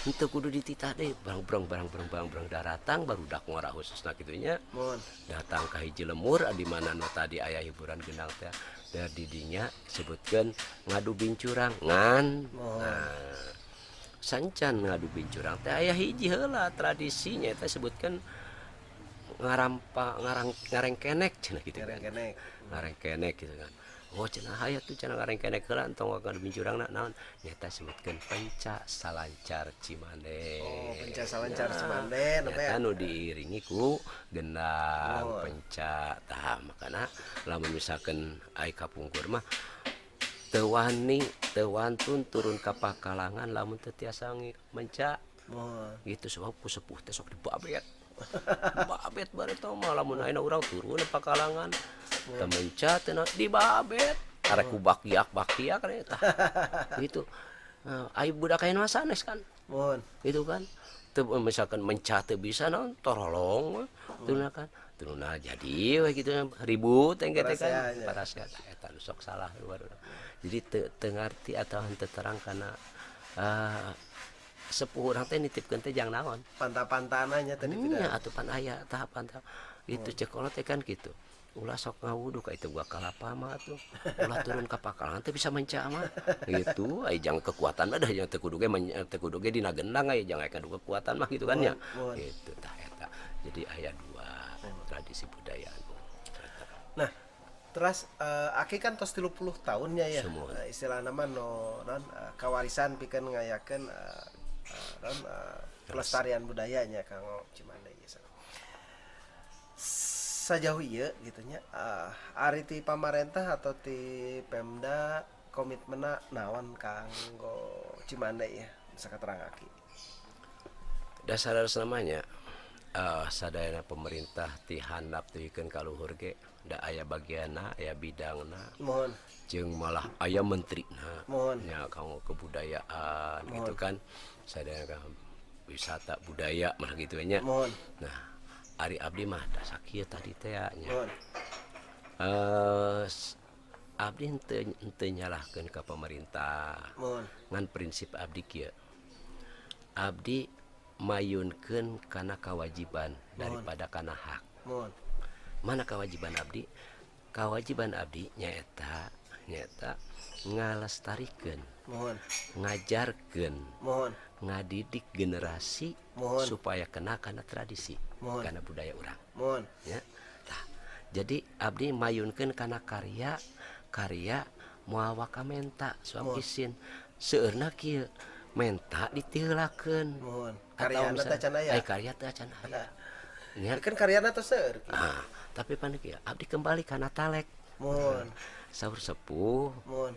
henteu kudu dititah deui, barang barang barang barang barang daratang barudak ngora khususna kitu nya. Mohon. Datang ka hiji lemur di mana nu tadi aya hiburan gendang teh da didinya sebutkeun ngadu bincurang ngan. Nah, sancan ngadu bincurang teh aya hiji heula tradisinya eta sebutkeun ngarampa ngarang ngarengkenek cenah gitu kan. Ngarengkenek. Ngarengkenek gitu kan. Oh cenah aya tuh cenah ngarengkenek heula entong ngadu bincurangna naon nyata sebutkeun penca salancar Cimande. Oh, penca salancar Cimande nembe. Nyata nu diiringi ku gendang Oh. penca tah makana lamun misalkeun ai kapungkur mah teu wani teu wantun turun ka pakalangan lamun teu tiasa menca Mohon. gitu sebab ku sepuh teh sok dibabet. Babet bareto mah lamun ayeuna urang turun pakalangan teu menca teu naon dibabet arek ku bakiak bakiak tah gitu. Ai budak ayeuna mah sanes kan Mohon. gitu kan teu misalkan menca teu bisa naon torolong turunna kan turunna jadi we gitu ribut engke teh kan Parasea nya. parasea tah eta nu sok salah baru jadi teu ngarti atau henteu terang kana sepuh urang teh nitipkeun teh jang naon Panta-pantana nya teh nya atuh pan aya tahapan tahap itu cek kolot teh kan gitu ulah sok ngawudu ka itu gua kalapa mah atuh ulah turun ka pakalangan teh bisa menca mah gitu ai jang kekuatan mah dah jang teu kudu ge teu kudu ge dina gendang ai jang aya kadu kekuatan mah gitu kan nya gitu tah eta jadi aya dua tradisi budaya anu eta. Nah, terus Aki kan tos 30 tahunnya ya. Sumuhun. Istilah nama no non kawarisan pikeun ngayakeun non pelestarian budayanya kanggo Cimande ieu. Sajauh ieu gitu nya ari ti pamarentah atau ti Pemda komitmenna naon kanggo Cimande ya bisa katerang Aki. Dasar namanya sadayana pemerintah ti handap teuikeun ka luhur ge da aya bagianna aya bidangna Mohon. jeung malah aya menterina Mohon. nya kanggo kebudayaan gitu kan sadayana kanggo wisata budaya mah gitu nya. Mohon. Nah, ari abdi mah da sakieu tadi teh nya. Mohon. Abdi henteu nyalahkeun ka pemerintah. Mohon. Ngan prinsip abdi kieu. Abdi mayunkeun kana kewajiban daripada kana hak. Mohon. Mana kewajiban abdi? Kewajiban abdi nyaeta ngalestarikeun, Mohon. ngajarkeun, Mohon. ngadidik generasi Mohon. supaya kena kana tradisi, Mohon. kana budaya urang. Mohon. Ya. Tah, jadi abdi mayunkeun kana karya karya moal waka menta suam isin. Seueurna kieu menta ditiheulakeun. Mohon. Atau Karyana misalnya, teh can aya. Ai karya teh can aya. Nya. Kan karyana teh seueur. Ah, tapi pan kieu abdi kembali kana talek. Muhun. Saur sepuh. Muhun.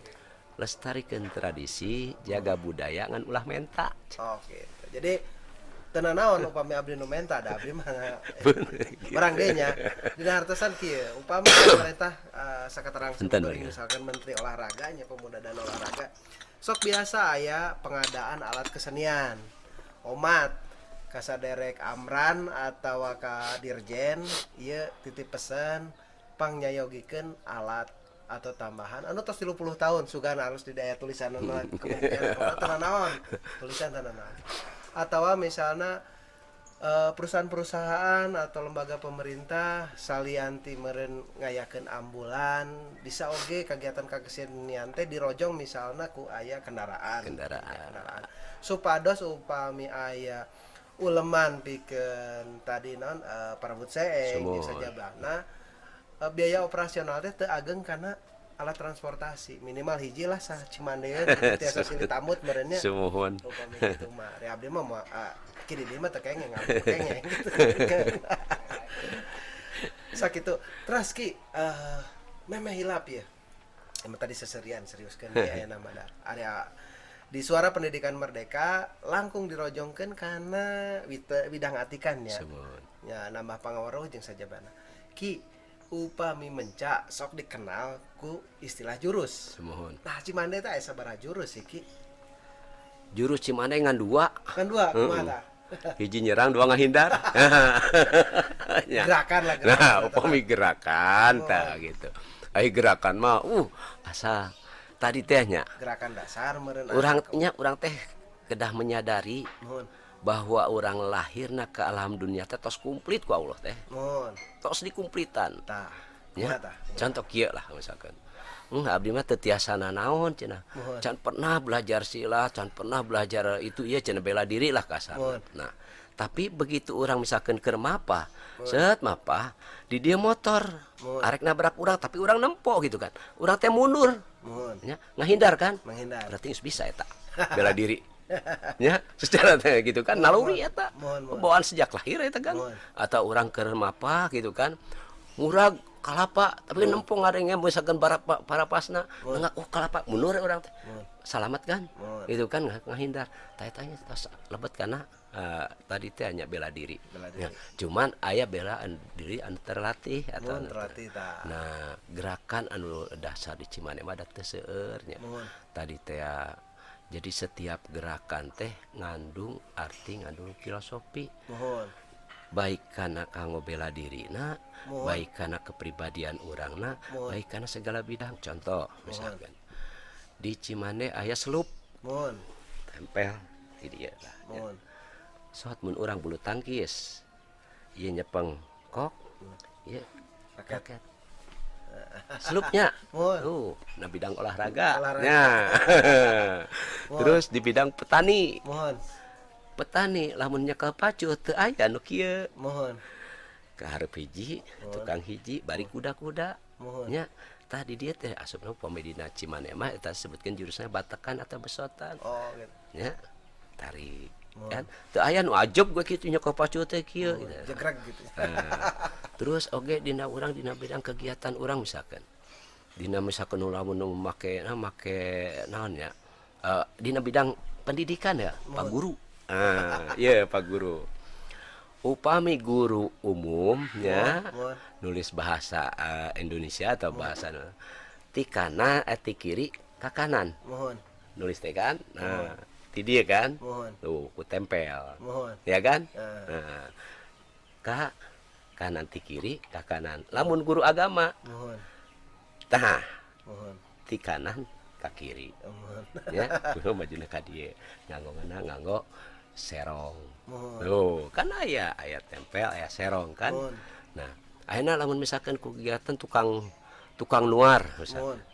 Lestarikan tradisi, jaga budaya ngan ulah menta. Oh gitu. Jadi teu nanaon upami abdi nu menta, da abdi mah barang deui nya. Dina hartosan kieu, upami pemerintah saketerang Enten, kuring, Bang. misalkan menteri olahraganya, pemuda dan olahraga, sok biasa aya pengadaan alat kesenian. Omat kasaderek Amran atau ka Dirjen ieu titip pesen pangnayogikeun alat atau tambahan anu tos 30 tahun sugan harus di daya tulisan anu kementerian teu nanaon tulisan teu nanaon, atau misalnya perusahaan-perusahaan atau lembaga pemerintah salianti meureun ngayakeun ambulan, bisa oge kegiatan kakesenian teh dirojong misalnya ku aya kendaraan. Kendaraan. Kendaraan supados upami aya uleman pikeun tadi non parebut seeng jeung Sumuhun. sajabana, biaya operasional teh teu ageng karena alat transportasi minimal hiji lah sa Cimande gitu, tiasa silih tambut meureun nya. Sumuhun. Upami kitu mah ari abdi mah moal kiri dieu mah teu kengeng, abdi teu kengeng gitu. Sakitu terus Ki, memeh hilap ya. Emang tadi seserian serius kan ya aya nama da area di Suara Pendidikan Merdeka langkung dirojongkeun kana widang atikan ya. Sumuhun. Ya nambah pangaweruh jeung sajabana. Ki, upami menca sok dikenal ku istilah jurus. Sumuhun. Nah, Cimande teh aya sabaraha jurus sih, Ki? Jurus Cimande ngan dua. Kan dua, kumaha tah? Hiji nyerang, dua ngahindar. Ya. Gerakan lah, gerakan. Nah, upami gerakan tah gitu. Ai gerakan mah asa tadi teh nya. Gerakan dasar meureun. Urang nya, urang teh kedah menyadari Muhun. bahwa urang lahirna ke alam dunia teh tos komplit ku Allah teh. Muhun. Tos dikumplitan. Tah. Ya. Kumaha tah? Contoh kieu lah misalkan. Abdi mah teu tiasa nanaon cenah. Muhun. Can pernah belajar silat, can pernah belajar itu ieu cenah, bela diri lah kasar. Muhun. Nah, tapi begitu orang misalkan keur mapah, set mapah, di dia motor, Muhun. arek nabrak urang tapi urang nempo gitu kan. Urang teh mundur. Muhun. Ya, ngahindar kan? Menghindar. Berarti geus bisa eta bela diri. Ya, secara teh gitu kan, naluri eta. Muhun, muhun. Bawaan sejak lahir eta kan. Muhun. Atau urang keur mapah gitu kan. Murag kalapa tapi nempo ngarengnya misalkan parapasna nggak, oh kalapa, mundur urang teh. Salamat kan? Muhun. Itu kan ngahindar. Tanya-tanya tos lebet karena tadi teh hanya bela diri. Bela diri. Ya, cuman aya bela diri anu terlatih atau Muhun, anu terlatih tah. Nah, gerakan anu dasar di Cimande mah da teu seueur nya. Muhun. Tadi teh jadi setiap gerakan teh ngandung arti, ngandung filosofi. Muhun. Baik karena kanggo bela dirina, Muhun. baik karena kepribadian urangna, Muhun. baik karena segala bidang. Contoh misalkan di Cimande aya selup Muhun. tempel di dieu lah. Ya. Muhun. Soat mun urang bulu tangkis, ieu nyepeng kok, ieu Raket. raket. Selupnya. Muhun. Tuh, nah bidang olahraga. Olahraga. Nah. Terus di bidang petani. Muhun. Petani lamun nyekel pacu teu aya nu kieu. Muhun. Ka hareup hiji, tukang hiji, bari kuda-kuda. Muhun. Nya, tadi dia teh asupna upami dina Cimande mah eta sebutkeun jurusnya batekan atau besotan. Oh gitu. Nya, tarik. Kan teu aya nu ajeb gue kitu nyekel pacu teh kieu gitu. Jegrek gitu. Nah, terus oge dina urang dina bidang kegiatan urang misalkan dina misalkan nu lamun nu make, nah, make naon ya, dina bidang pendidikan ya, Pak Guru, ah iya Pak Guru, upami guru umum ya Muhun. nulis bahasa Indonesia atau bahasa ti kanan, ti kiri ka kanan Muhun. nulis teh kan, nah ti dieu kan. Muhun. Tuh ku tempel. Muhun. Ya kan? Ah. Nah, ka kanan ti kiri ka kanan. Lamun guru agama, Muhun. tah Muhun. ti kanan ka kiri. Muhun. Ya, guru majuna ka dieu. Nganggo ngana nganggo serong. Muhun. Tuh, kan aya aya tempel, aya serong kan. Muhun. Nah, ayeuna lamun misalkan ku kegiatan tukang tukang nuar misalkan. Muhun.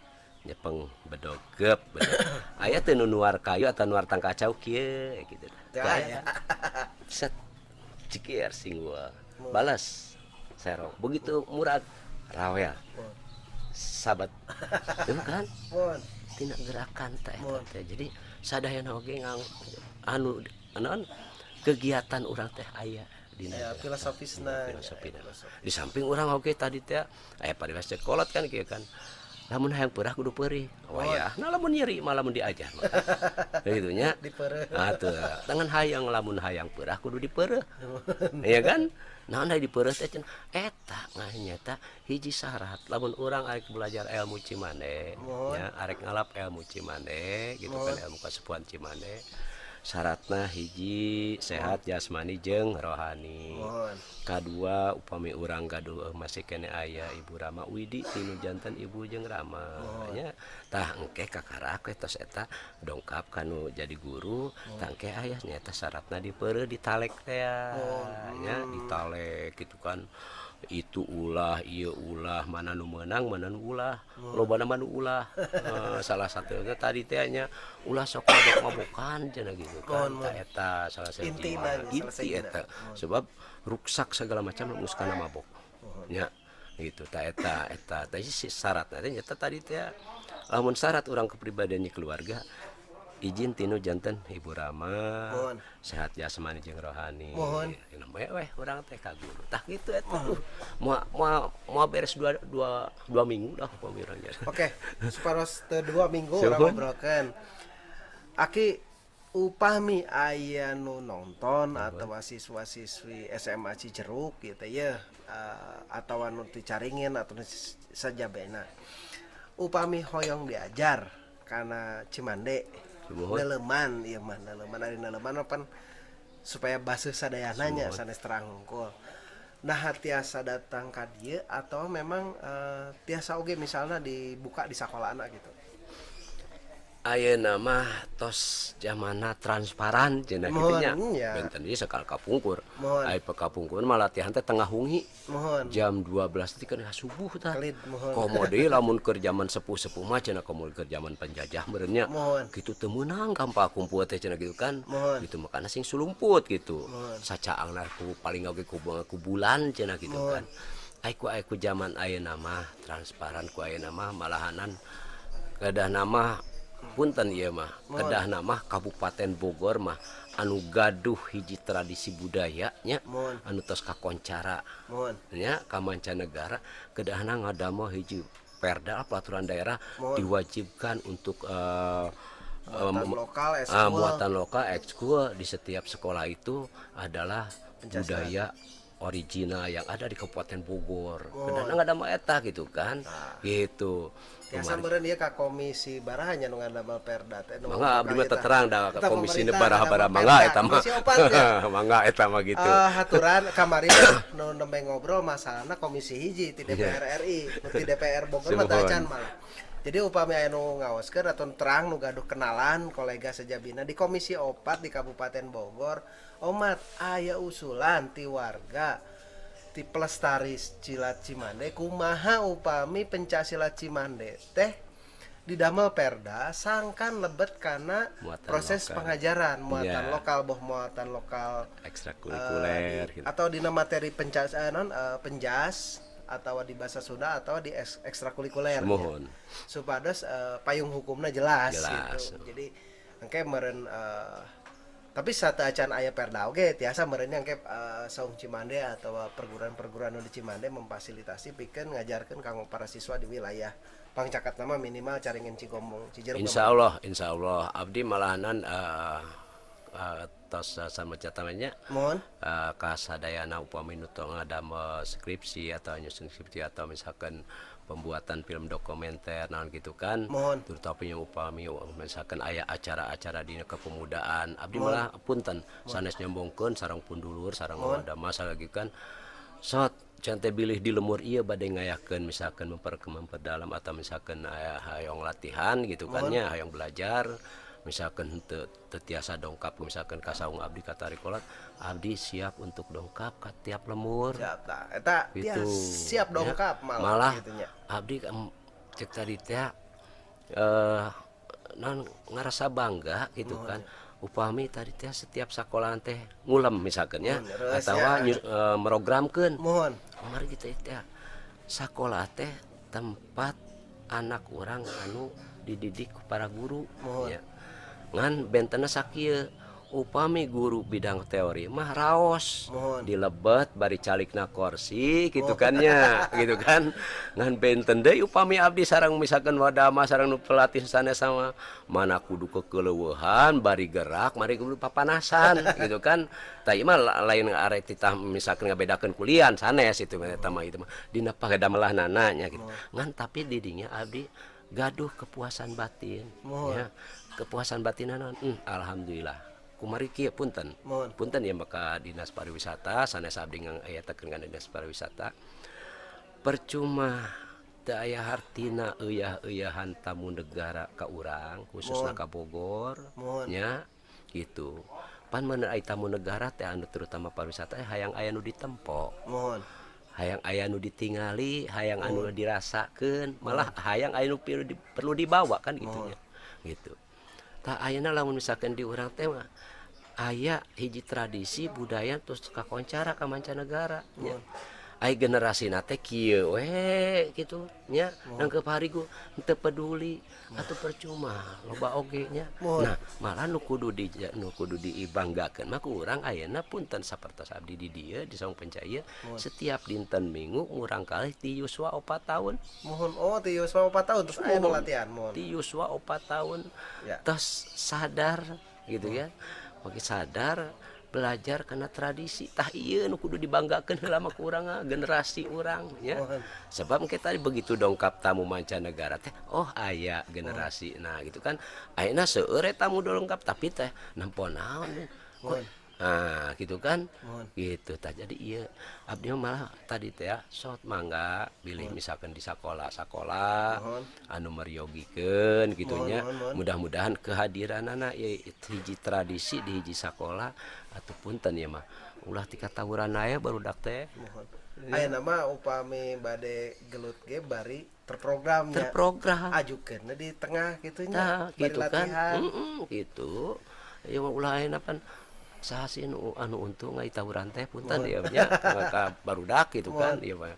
Nyepeng bedog gep bedog. Aya teu nu nuar kayu atau nuar tangkal cau kieu gitu. Teu Teu aya. aya. Set cikir singgul. Balas serong. Begitu murag rawel. Muhun. Sabat. Itu kan Muhun. tina gerakan teh eta Muhun. teh. Jadi sadayana oge ngang anu naon kegiatan urang teh aya dina Aya filosofisna. Filosofina. Di samping urang oge tadi teh aya paribasa kolot kan kieu kan. Lamun hayang peurah kudu peurih. Wayahna lamun nyeri mah lamun diajar mah. Kitu nya. Dipeureuh. Atuh, tangan hayang lamun hayang peurah kudu dipeureuh. Iya kan? Naon aya dipeureuh teh cenah eta nyata hiji syarat lamun urang arek belajar ilmu Cimande nya, arek ngalap ilmu Cimande gitu kan, ilmu kasepuhan Cimande. Syaratna hiji sehat jasmani jeung rohani. Kadua upami urang gaduh masih kene aya ibu rama widi tinu janten ibu jeung rama nya. Tah engke kakarak we tos eta dongkap kanu jadi guru, tah engke aya nyaeta syaratna dipeureuh ditalek teh nya, ditalek gitu kan. Itu ulah, ieu ulah, mana nu meunang, mana nu ulah. Lobana mah nu ulah. Salah satunya tadi teh nya ulah sok mabok-mabokan cenah gitu kan. Tah eta salah satu inti eta. Sebab ruksak segala macam geus kana mabok. Nya gitu tah eta eta. Tah syaratna teh nyata tadi teh lamun syarat urang kepribadiannya keluarga izin tinu janten ibu rama sehat jasmani jeung rohani. Namanya weh urang teh ka guru tah kitu eta. Moal beres dua minggu dah upami urang nya. Oke, supados teu 2 minggu urang ngobrolkeun. Aki upami aya nu nonton atau siswa-siswi SMA Cijeruk gitu ya, atau nu ti Caringin atau sajabena. Upami hoyong diajar kana Cimande neleman ieu mah neleman ari neleman pan supaya baseuh sadayana nya sanes terang hungkul. Nah tiasa datang ka dieu atau memang tiasa oge misalna dibuka di sakolana gitu. Ayeuna mah tos jamana transparan cenah kitu nya. Benten ieu sakal kapungkur. Aya kapungkur mah latihan teh tengah hungi. Jam 12 teh kan subuh tah. Komo deui lamun keur jaman sepuh-sepuh mah cenah komo keur jaman penjajah meureun nya. Kitu teu meunang kampa kumpul teh cenah kitu kan. Gitu makana sing sulumput gitu. Sacaangna ku paling oge ku bulan cenah kitu kan. Ai ku jaman ayeuna mah transparan ku ayeuna mah malahanan kedah nama punten ieu mah kedah nama Kabupaten Bogor mah anu gaduh hiji tradisi budaya nya anu tos kakoncara nya ka mancanegara kedahna ngadamel hiji perda peraturan daerah diwajibkan untuk muatan lokal ekskul di setiap sekolah itu adalah budaya original yang ada di Kabupaten Bogor. Kedahna ngadamel eta gitu kan. Gitu. Tiasa meureun ieu ka komisi baraha nya nu ngadamel perda teh. Mangga abdi mah terang da ka komisi baraha-baraha mangga eta mah. Mangga eta mah gitu. Haturan kamari nu nembe ngobrol masalahna komisi hiji ti DPR RI, nu ti DPR Bogor mah teu acan malah. Jadi upami aya nu ngaoskeun atau terang nu gaduh kenalan kolega sejabina di komisi 4 di Kabupaten Bogor, omat aya usulan ti warga ti pelestari silat Cimande kumaha upami pencak silat Cimande teh didamel perda sangkan lebet kana muatan proses lokal. Pengajaran muatan lokal boh muatan lokal ekstrakurikuler gitu. Atau dina materi penjas penjas atau di bahasa Sunda atau di ekstrakurikuler ya. Supados payung hukumna jelas. Gitu. Jadi engke meureun tapi satu acan aya perda oge tiasa meureun engke saung Cimande atau perguruan-perguruan di Cimande memfasilitasi pikeun ngajarkeun kanggo para siswa di wilayah pangcakat nama minimal Caringin Cigombong Cijeruk. Insyaallah abdi malahanan tos sama catamanya kasadayana upami nu ngadamel skripsi atau nyusun skripsi atau misalkan pembuatan film dokumenter naon gitu kan. Terutama upami misalkan aya acara-acara di kepemudaan abdi malah punten sanes nyombongkeun sareng pundulur sareng wadama lagi kan sot cante bilih di lemur ieu bade ngayakeun misalkan memperdalam atau misalkan hayang latihan gitu kan nya hayang belajar misalkan teu tiasa dongkap misalkan ka saung abdi ka tarikolat abdi siap untuk dongkap ka tiap lemur. Siap tah eta gitu. Siap dongkap ya, malah gitu nya. Abdi cek tadi teh non ngarasa bangga gitu kan. Upami tadi teh setiap sekolahan teh ngulem misalkan ya atawa merogramkeun. Mari kita teh sakola teh tempat anak orang anu dididik para guru ya. Ngan bentena sakieu Upami guru bidang teori mah raos Mohon. dilebet bari calikna kursi gitu kan nya, gitu kan. Ngan benten deui upami abdi sareng misalkan wadama sareng nu pelatih sanes sama mana kudu kekeleueuhan bari gerak mari kudu papanasan gitu kan. Tah ieu mah lain arek titah misalkan ngabedakeun kulian sanes itu mah eta mah itu mah dina pagadamelanana nya gitu. Ngan tapi didinya abdi gaduh kepuasan batin Mohon. ya. Kepuasan batin naon? Alhamdulillah. Kumari kieu punten. Mohon. Punten ya maka Dinas Pariwisata sanes abdi aya teken kana Dinas Pariwisata. Percuma teu aya hartina euya-euyahan tamu negara ka urang khususna ka Bogor Mohon. nya gitu. Pan mana aya tamu negara teh anu terutama pariwisata hayang aya nu ditempo. Mohon. Hayang aya nu ditingali, hayang anu dirasakeun, malah hayang aya nu perlu dibawa kan gitu nya. Gitu. Tah ayeuna lamun misalkan di urang teh mah aya hiji tradisi budaya terus kakoncara ka mancanegara nya. Ai generasina teh kieu we kitu nya, nangkep harigu teu peduli atuh percuma loba oge nya. Nah, malah nu kudu di nu kudu diibanggakeun mah ku urang ayeuna punten sapertos abdi di dieu di Saung Penca ieu setiap dinten Minggu murang kalih ti yuswa 4 tahun. Mohon, oh ti yuswa 4 tahun terus aya nu latihan, mohon. Ti yuswa 4 tahun. Ya. Tos sadar gitu ya. Oke sadar belajar karena tradisi tah ieu nu kudu dibanggakeun heula mah ku urang generasi urang nya. Mohon. Sebab kita tadi begitu dongkap tamu mancanegara teh oh aya generasi. Nah gitu kan ayeuna seueur tamu dongkap tapi teh nempo naon kok. Nah gitu kan. Mohon. Gitu tah jadi ieu abdi mah malah tadi teh ya sok mangga bilih misalkan di sakola-sakola anu meryogikeun gitu nya. Mudah-mudahan kehadiranana ieu hiji tradisi di hiji sakola atau punten ya mah ulah tika tawuran aya barudak teh. Mohon. Ayeuna mah upami bade gelut ge bari terprogram nya. Terprogram. Ajukeun di tengah kitu nya. Tah Bari gitu kan. latihan. Gitu. Ieu mah ulah ayeuna pan saha sih nu anu untung ai tawuran teh punten ieu nya ka barudak gitu kan ieu mah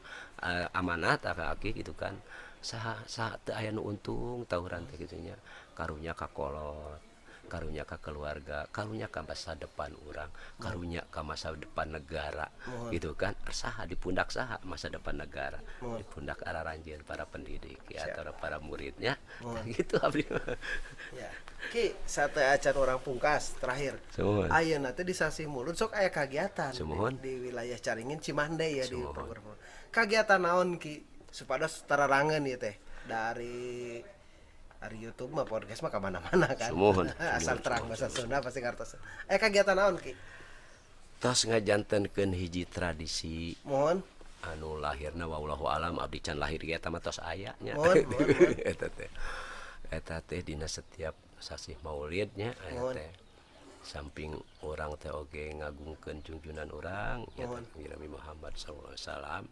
amanat aki gitu kan. Saha saha teu aya nu untung tawuran teh kitu nya. Karunya ka kolot, karunya ka keluarga, karunya ka masa depan urang, karunya ka masa depan negara gitu kan. Saha di pundak saha masa depan negara, di pundak araranjeun para pendidik ya atau para muridnya. Gitu abdi mah. Ya. Ki sate acan orang pungkas terakhir. Sumuhun. Ayeuna teh di sasih Mulud sok aya kagiatan Sumuhun. di wilayah Caringin Cimande ya di Sumuhun. program. Kagiatan naon Ki supados tararangeun ieu teh dari YouTube mah podcast mah ka mana-mana kan. Sumuhun. Asal Sumuhun, terang sumuhun, bahasa Sunda pasti ngartos. Kagiatan naon Ki? Tos ngajantenkeun hiji tradisi Mohon. anu lahirna wallahu alam abdi can lahir ge eta mah tos aya nya. Mohon, mohon, mohon. Eta teh. Eta teh dina setiap sasih maulidnya eta teh. Samping urang teh oge ngagungkeun junjunan urang nya teh Nabi Muhammad sallallahu alaihi wasallam.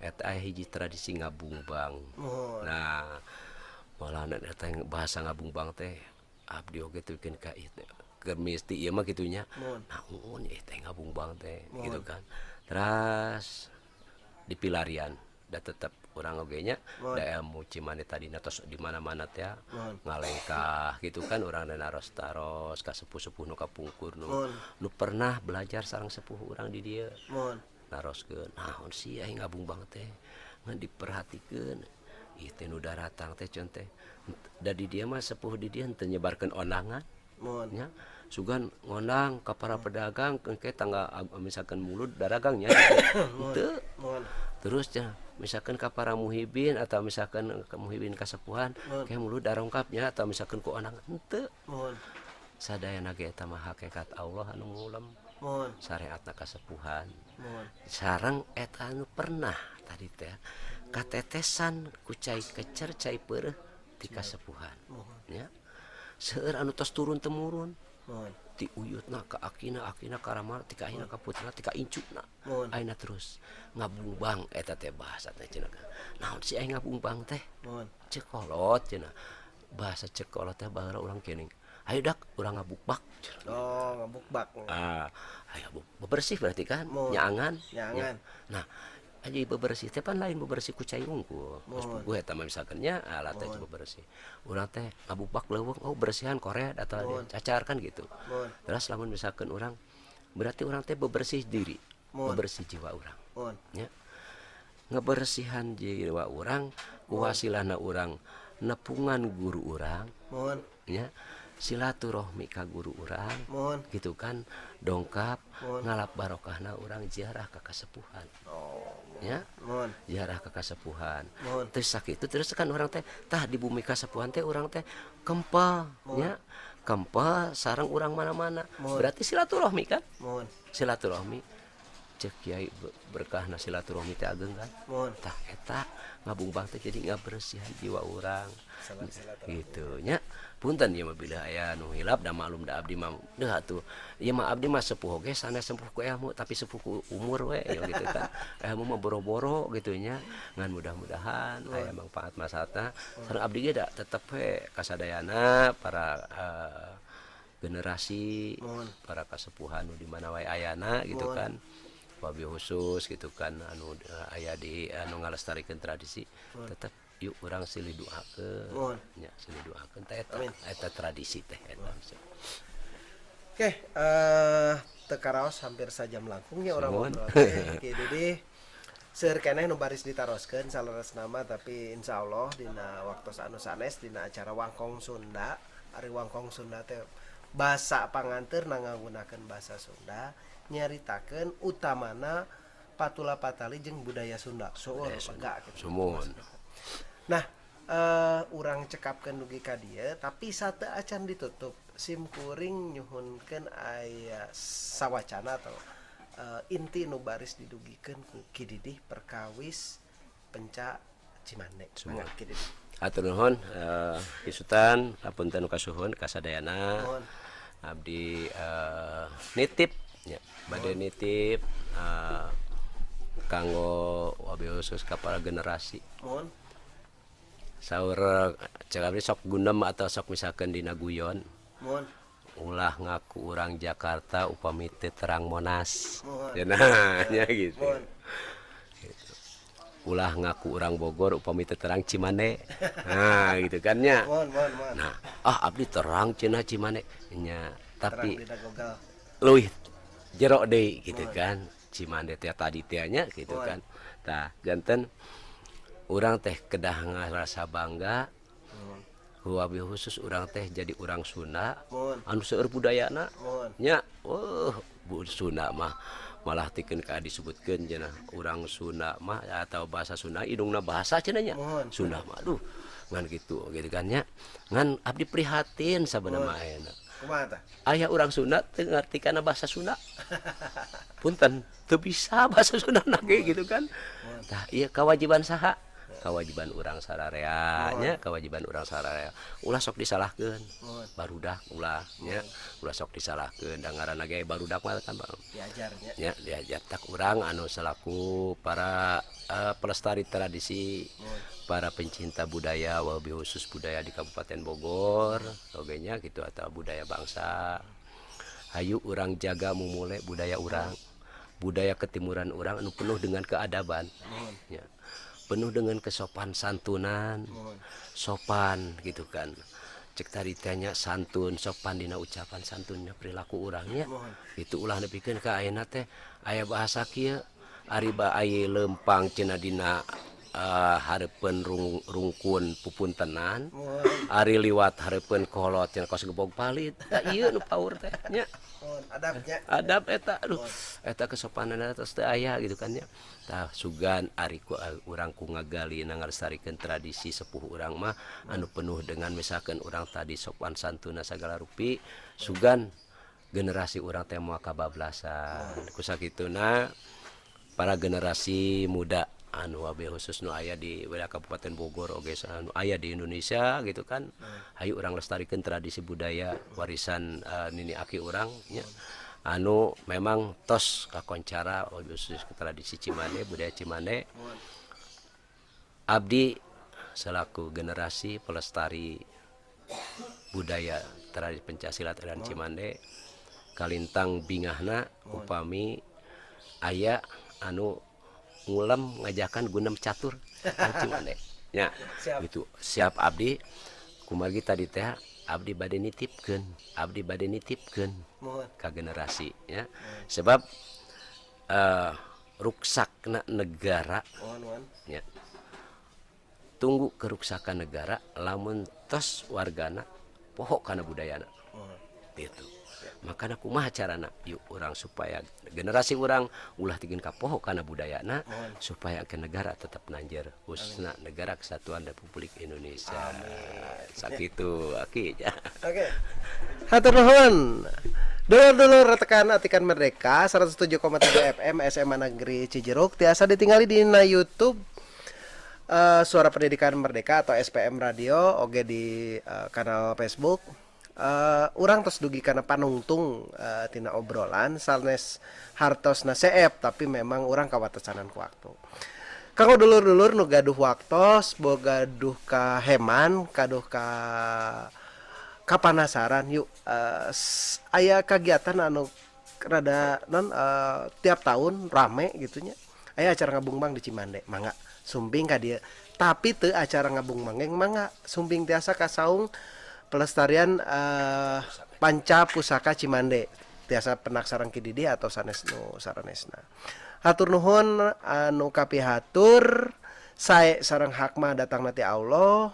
Eta aya hiji tradisi ngabungbang. Mohon. Nah, malah eta bahasa ngabungbang teh abdi oge teu bikin ka ieu teh. Keur misti ieu mah kitu nya. Naon ieu teh ngabungbang teh gitu kan. Terus di pilarian da tetep urang oge nya da ilmu Cimande tadina tos di mana-mana teh ngalengkah gitu kan urang naros-taros ka sepuh-sepuh nu kapungkur nu pernah belajar sareng sepuh urang di dieu. Mohon. Naroskeun naon sih aing ngabungbang teh ngan diperhatikeun ieu teh nu daratang teh ceun teh da di dieu mah sepuh di dieu henteu nyebarkeun ondangan. Mohon. Nya sugan ngondang ka para pedagang engke tangga misalkan mulut daragangnya henteu. Mohon. Terus ya misalkan ka para muhibin atau misalkan ke muhibin kasepuhan kayak mulut darongkapnya atau misalkan ku ondangan henteu. Mohon. Sadayana ge eta mah hakikat Allah anu ngulem. Mohon. Syariatna kasepuhan. Mohon. Sareng eta anu pernah tadi teh katetesan ku cai kecer cai peureuh ti kasepuhan. Nya. Seueur anu tos turun temurun. Mohon. Ti uyutna ka akina, akina ka ramana, ti ka aina ka putrana, ti ka incuna. Mohon. Aina terus ngabungbang eta teh bahasa teh cenah. Naon sih aing ngabungbang teh? Mohon. Cekolot cenah. Bahasa cekolot teh baheula urang keuning. Ayo dak urang ngabukbak. Oh, ngabukbak. Ah, ayo bebersih berarti kan? Mohon. Nyaangan. Nyaangan. Nah, Aja bebersih teh pan lain bebersih ku cai unggul. Geus puguh eta mah misalkan nya alat teh bebersih. Urang teh ngabubak leuweung, oh bersihan koret atau cacar kan gitu. Terus lamun misalkan urang berarti urang teh bebersih diri, bebersih jiwa urang. Nya. Ngebersihan jiwa urang ku wasilahna urang nepungan guru urang. Nya. Silaturahmi ka guru urang. Gitu kan, dongkap ngalap barokahna urang ziarah ka kasepuhan. Ya. Ziarah ka kasepuhan. Terus sakitu terus kan urang teh tah di bumi kasepuhan teh urang teh kempal nya. Kempal sareng urang mana-mana. Berarti silaturahmi kan? Silaturahmi. Cek kiai berkahna silaturahmi teh ageng kan? Tah eta ngabungbang teh jadi ngabersihan jiwa urang. Gitu nya. Punten ieu mah bilih aya nu hilap da maklum da abdi mah deuh atuh. Ieu mah abdi mah sepuh oge sanes sepuh ku ilmu tapi sepuh ku umur we ya gitu kan. Ilmu mah boro-boro gitu nya. Ngan mudah-mudahan aya mangfaat maslahatna. Sareng abdi ge da tetep we kasadayana para generasi, para kasepuhan nu di mana wae ayana gitu kan. Wabi khusus gitu kan anu aya di anu ngalestarikeun tradisi tetep yuk urang silih doakeun nya, silih doakeun teh eta eta tradisi teh eta. Oke, teu karaos hampir sajam langkung nya urang ngobrol teh. Ki Didi seueur keneh nu baris ditaroskeun saleresna mah, tapi insyaallah dina waktos anu sanes dina acara Wangkong Sunda. Ari Wangkong Sunda teh basa panganteur ngagunakeun bahasa Sunda nyaritakeun utamana patula patali jeung budaya Sunda. Seueur lega kitu. Sumuhun. Nah, urang cekapkeun dugi ka dieu tapi sateu acan ditutup. Sim kuring nyuhunkeun aya sawacana atau inti nu baris didugikeun ku Ki Didih perkawis penca Cimande. Mangga Ki Didih. Hatur nuhun Ki Sultan, hapunten nu kasuhun kasadayana. Abdi nitip nya, bade nitip kanggo wabi khusus ka para generasi. Saur cek abdi sok gunem atau sok misalkan dina guyon. Ulah ngaku urang Jakarta upami teu terang Monas. Nah, nya gitu. Ulah ngaku urang Bogor upami teu terang Cimande. Nah, gitu kan nya. Nah, abdi terang cenah Cimande nya, tapi leuwih jero deui gitu kan. Cimande teh tadi teh nya gitu kan. Tah, janten urang teh kedah ngarasa bangga. Wabi khusus urang teh jadi urang Sunda anu seueur budayana nya. Sunda mah malah tikeun ka disebutkeun cenah urang Sunda mah atau bahasa Sunda indungna bahasa cenah nya. Sunda mah aduh ngan kitu gitu kan nya. Ngan abdi prihatin sabenerna mah ayeuna. Kumaha tah? Aya urang Sunda teu ngarti kana bahasa Sunda. Punten teu bisa bahasa Sunda ge gitu kan. Tah ieu kewajiban saha? Kewajiban urang sararea nya, kewajiban urang sararea. Ulah sok disalahkeun. Barudak ulah nya, ulah sok disalahkeun da ngaranna ge barudak mah kan diajar nya. Nya, diajar tak urang anu selaku para pelestari tradisi, para pencinta budaya wabi khusus budaya di Kabupaten Bogor oge nya gitu atau budaya bangsa. Hayu urang jaga mumule budaya urang. Budaya ketimuran urang anu penuh dengan keadaban. Nya. Penuh dengan kesopan santunan, sopan gitu kan. Cek tadi tanya santun, sopan dina ucapan santunnya perilaku urangnya. Itu ulah nepikeun ka ayeuna teh aya bahasa kieu, ari ba aya lempang cenah dina hareupeun rungkun pupuntenan, ari liwat hareupeun kolot cenah kos gebog palit. Tah ieu nu paur teh nya. Adabnya. Adab eta aduh eta kesopanan eta teu aya gitu kan nya. Tah sugan ari ku urang ku ngagali ngalestarikeun tradisi sepuh urang mah anu penuh dengan misalkan urang tadi sopan santuna sagala rupi, sugan generasi urang teh moal kabablasan. Ku sakituna para generasi muda anu wabe khusus nu aya di wilayah Kabupaten Bogor oge anu aya di Indonesia gitu kan. Hayu urang lestarikeun tradisi budaya warisan nini aki urang nya. Anu memang tos kakoncara wabe khusus tradisi Cimande, budaya Cimande. Abdi selaku generasi pelestari budaya tradisi pencak silat dan Cimande kalintang bingahna upami aya anu Ngulem ngajakan gunem catur kan Cimande nya. Siap. Gitu, siap. Abdi kumargi tadi teh abdi bade nitipkeun, abdi bade nitipkeun Muhun. Ka generasi ya, sebab ruksakna negara Muhun, muhun. Ya, tunggu keruksakan negara lamun tos wargana poho kana budayana gitu. Makanya kumaha carana yuk urang supaya generasi urang ulah tigin kapoho kana budayana, supaya ke negara tetap nanjer, khususnya Negara Kesatuan Republik Indonesia. Sakitu, aki ya. Oke. Hatur nuhun. Dulur-dulur retekan Atikan Merdeka 107,3 FM SMA Negeri Cijeruk tiasa ditinggali di YouTube Suara Pendidikan Merdeka atau SPM Radio, oge di kanal Facebook. Urang tos dugi kana panungtung tina obrolan sanes hartosna seep, tapi memang urang kawatesanan ku waktu. Kanggo dulur-dulur nu gaduh waktos, boga gaduh kaheman, kaduh ka kapanasaran, yuk aya kagiatan anu rada non tiap tahun rame gitu nya, aya acara ngabungbang di Cimande, mangga sumping ka dieu. Tapi teu acara ngabungbang ge mangga sumping tiasa ka saung pelestarian Panca Pusaka Cimande, tiasa pendak sareng Ki Didi atau sanes nu saranesna. Hatur nuhun anu kapihatur, sae sareng hakma datang ti Allah,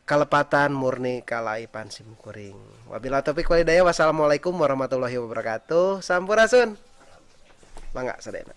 kalepatan murni kalaipan sim kuring. Wabillahi taufik walhidayah, wassalamualaikum warahmatullahi wabarakatuh. Sampurasun. Mangga sadayana.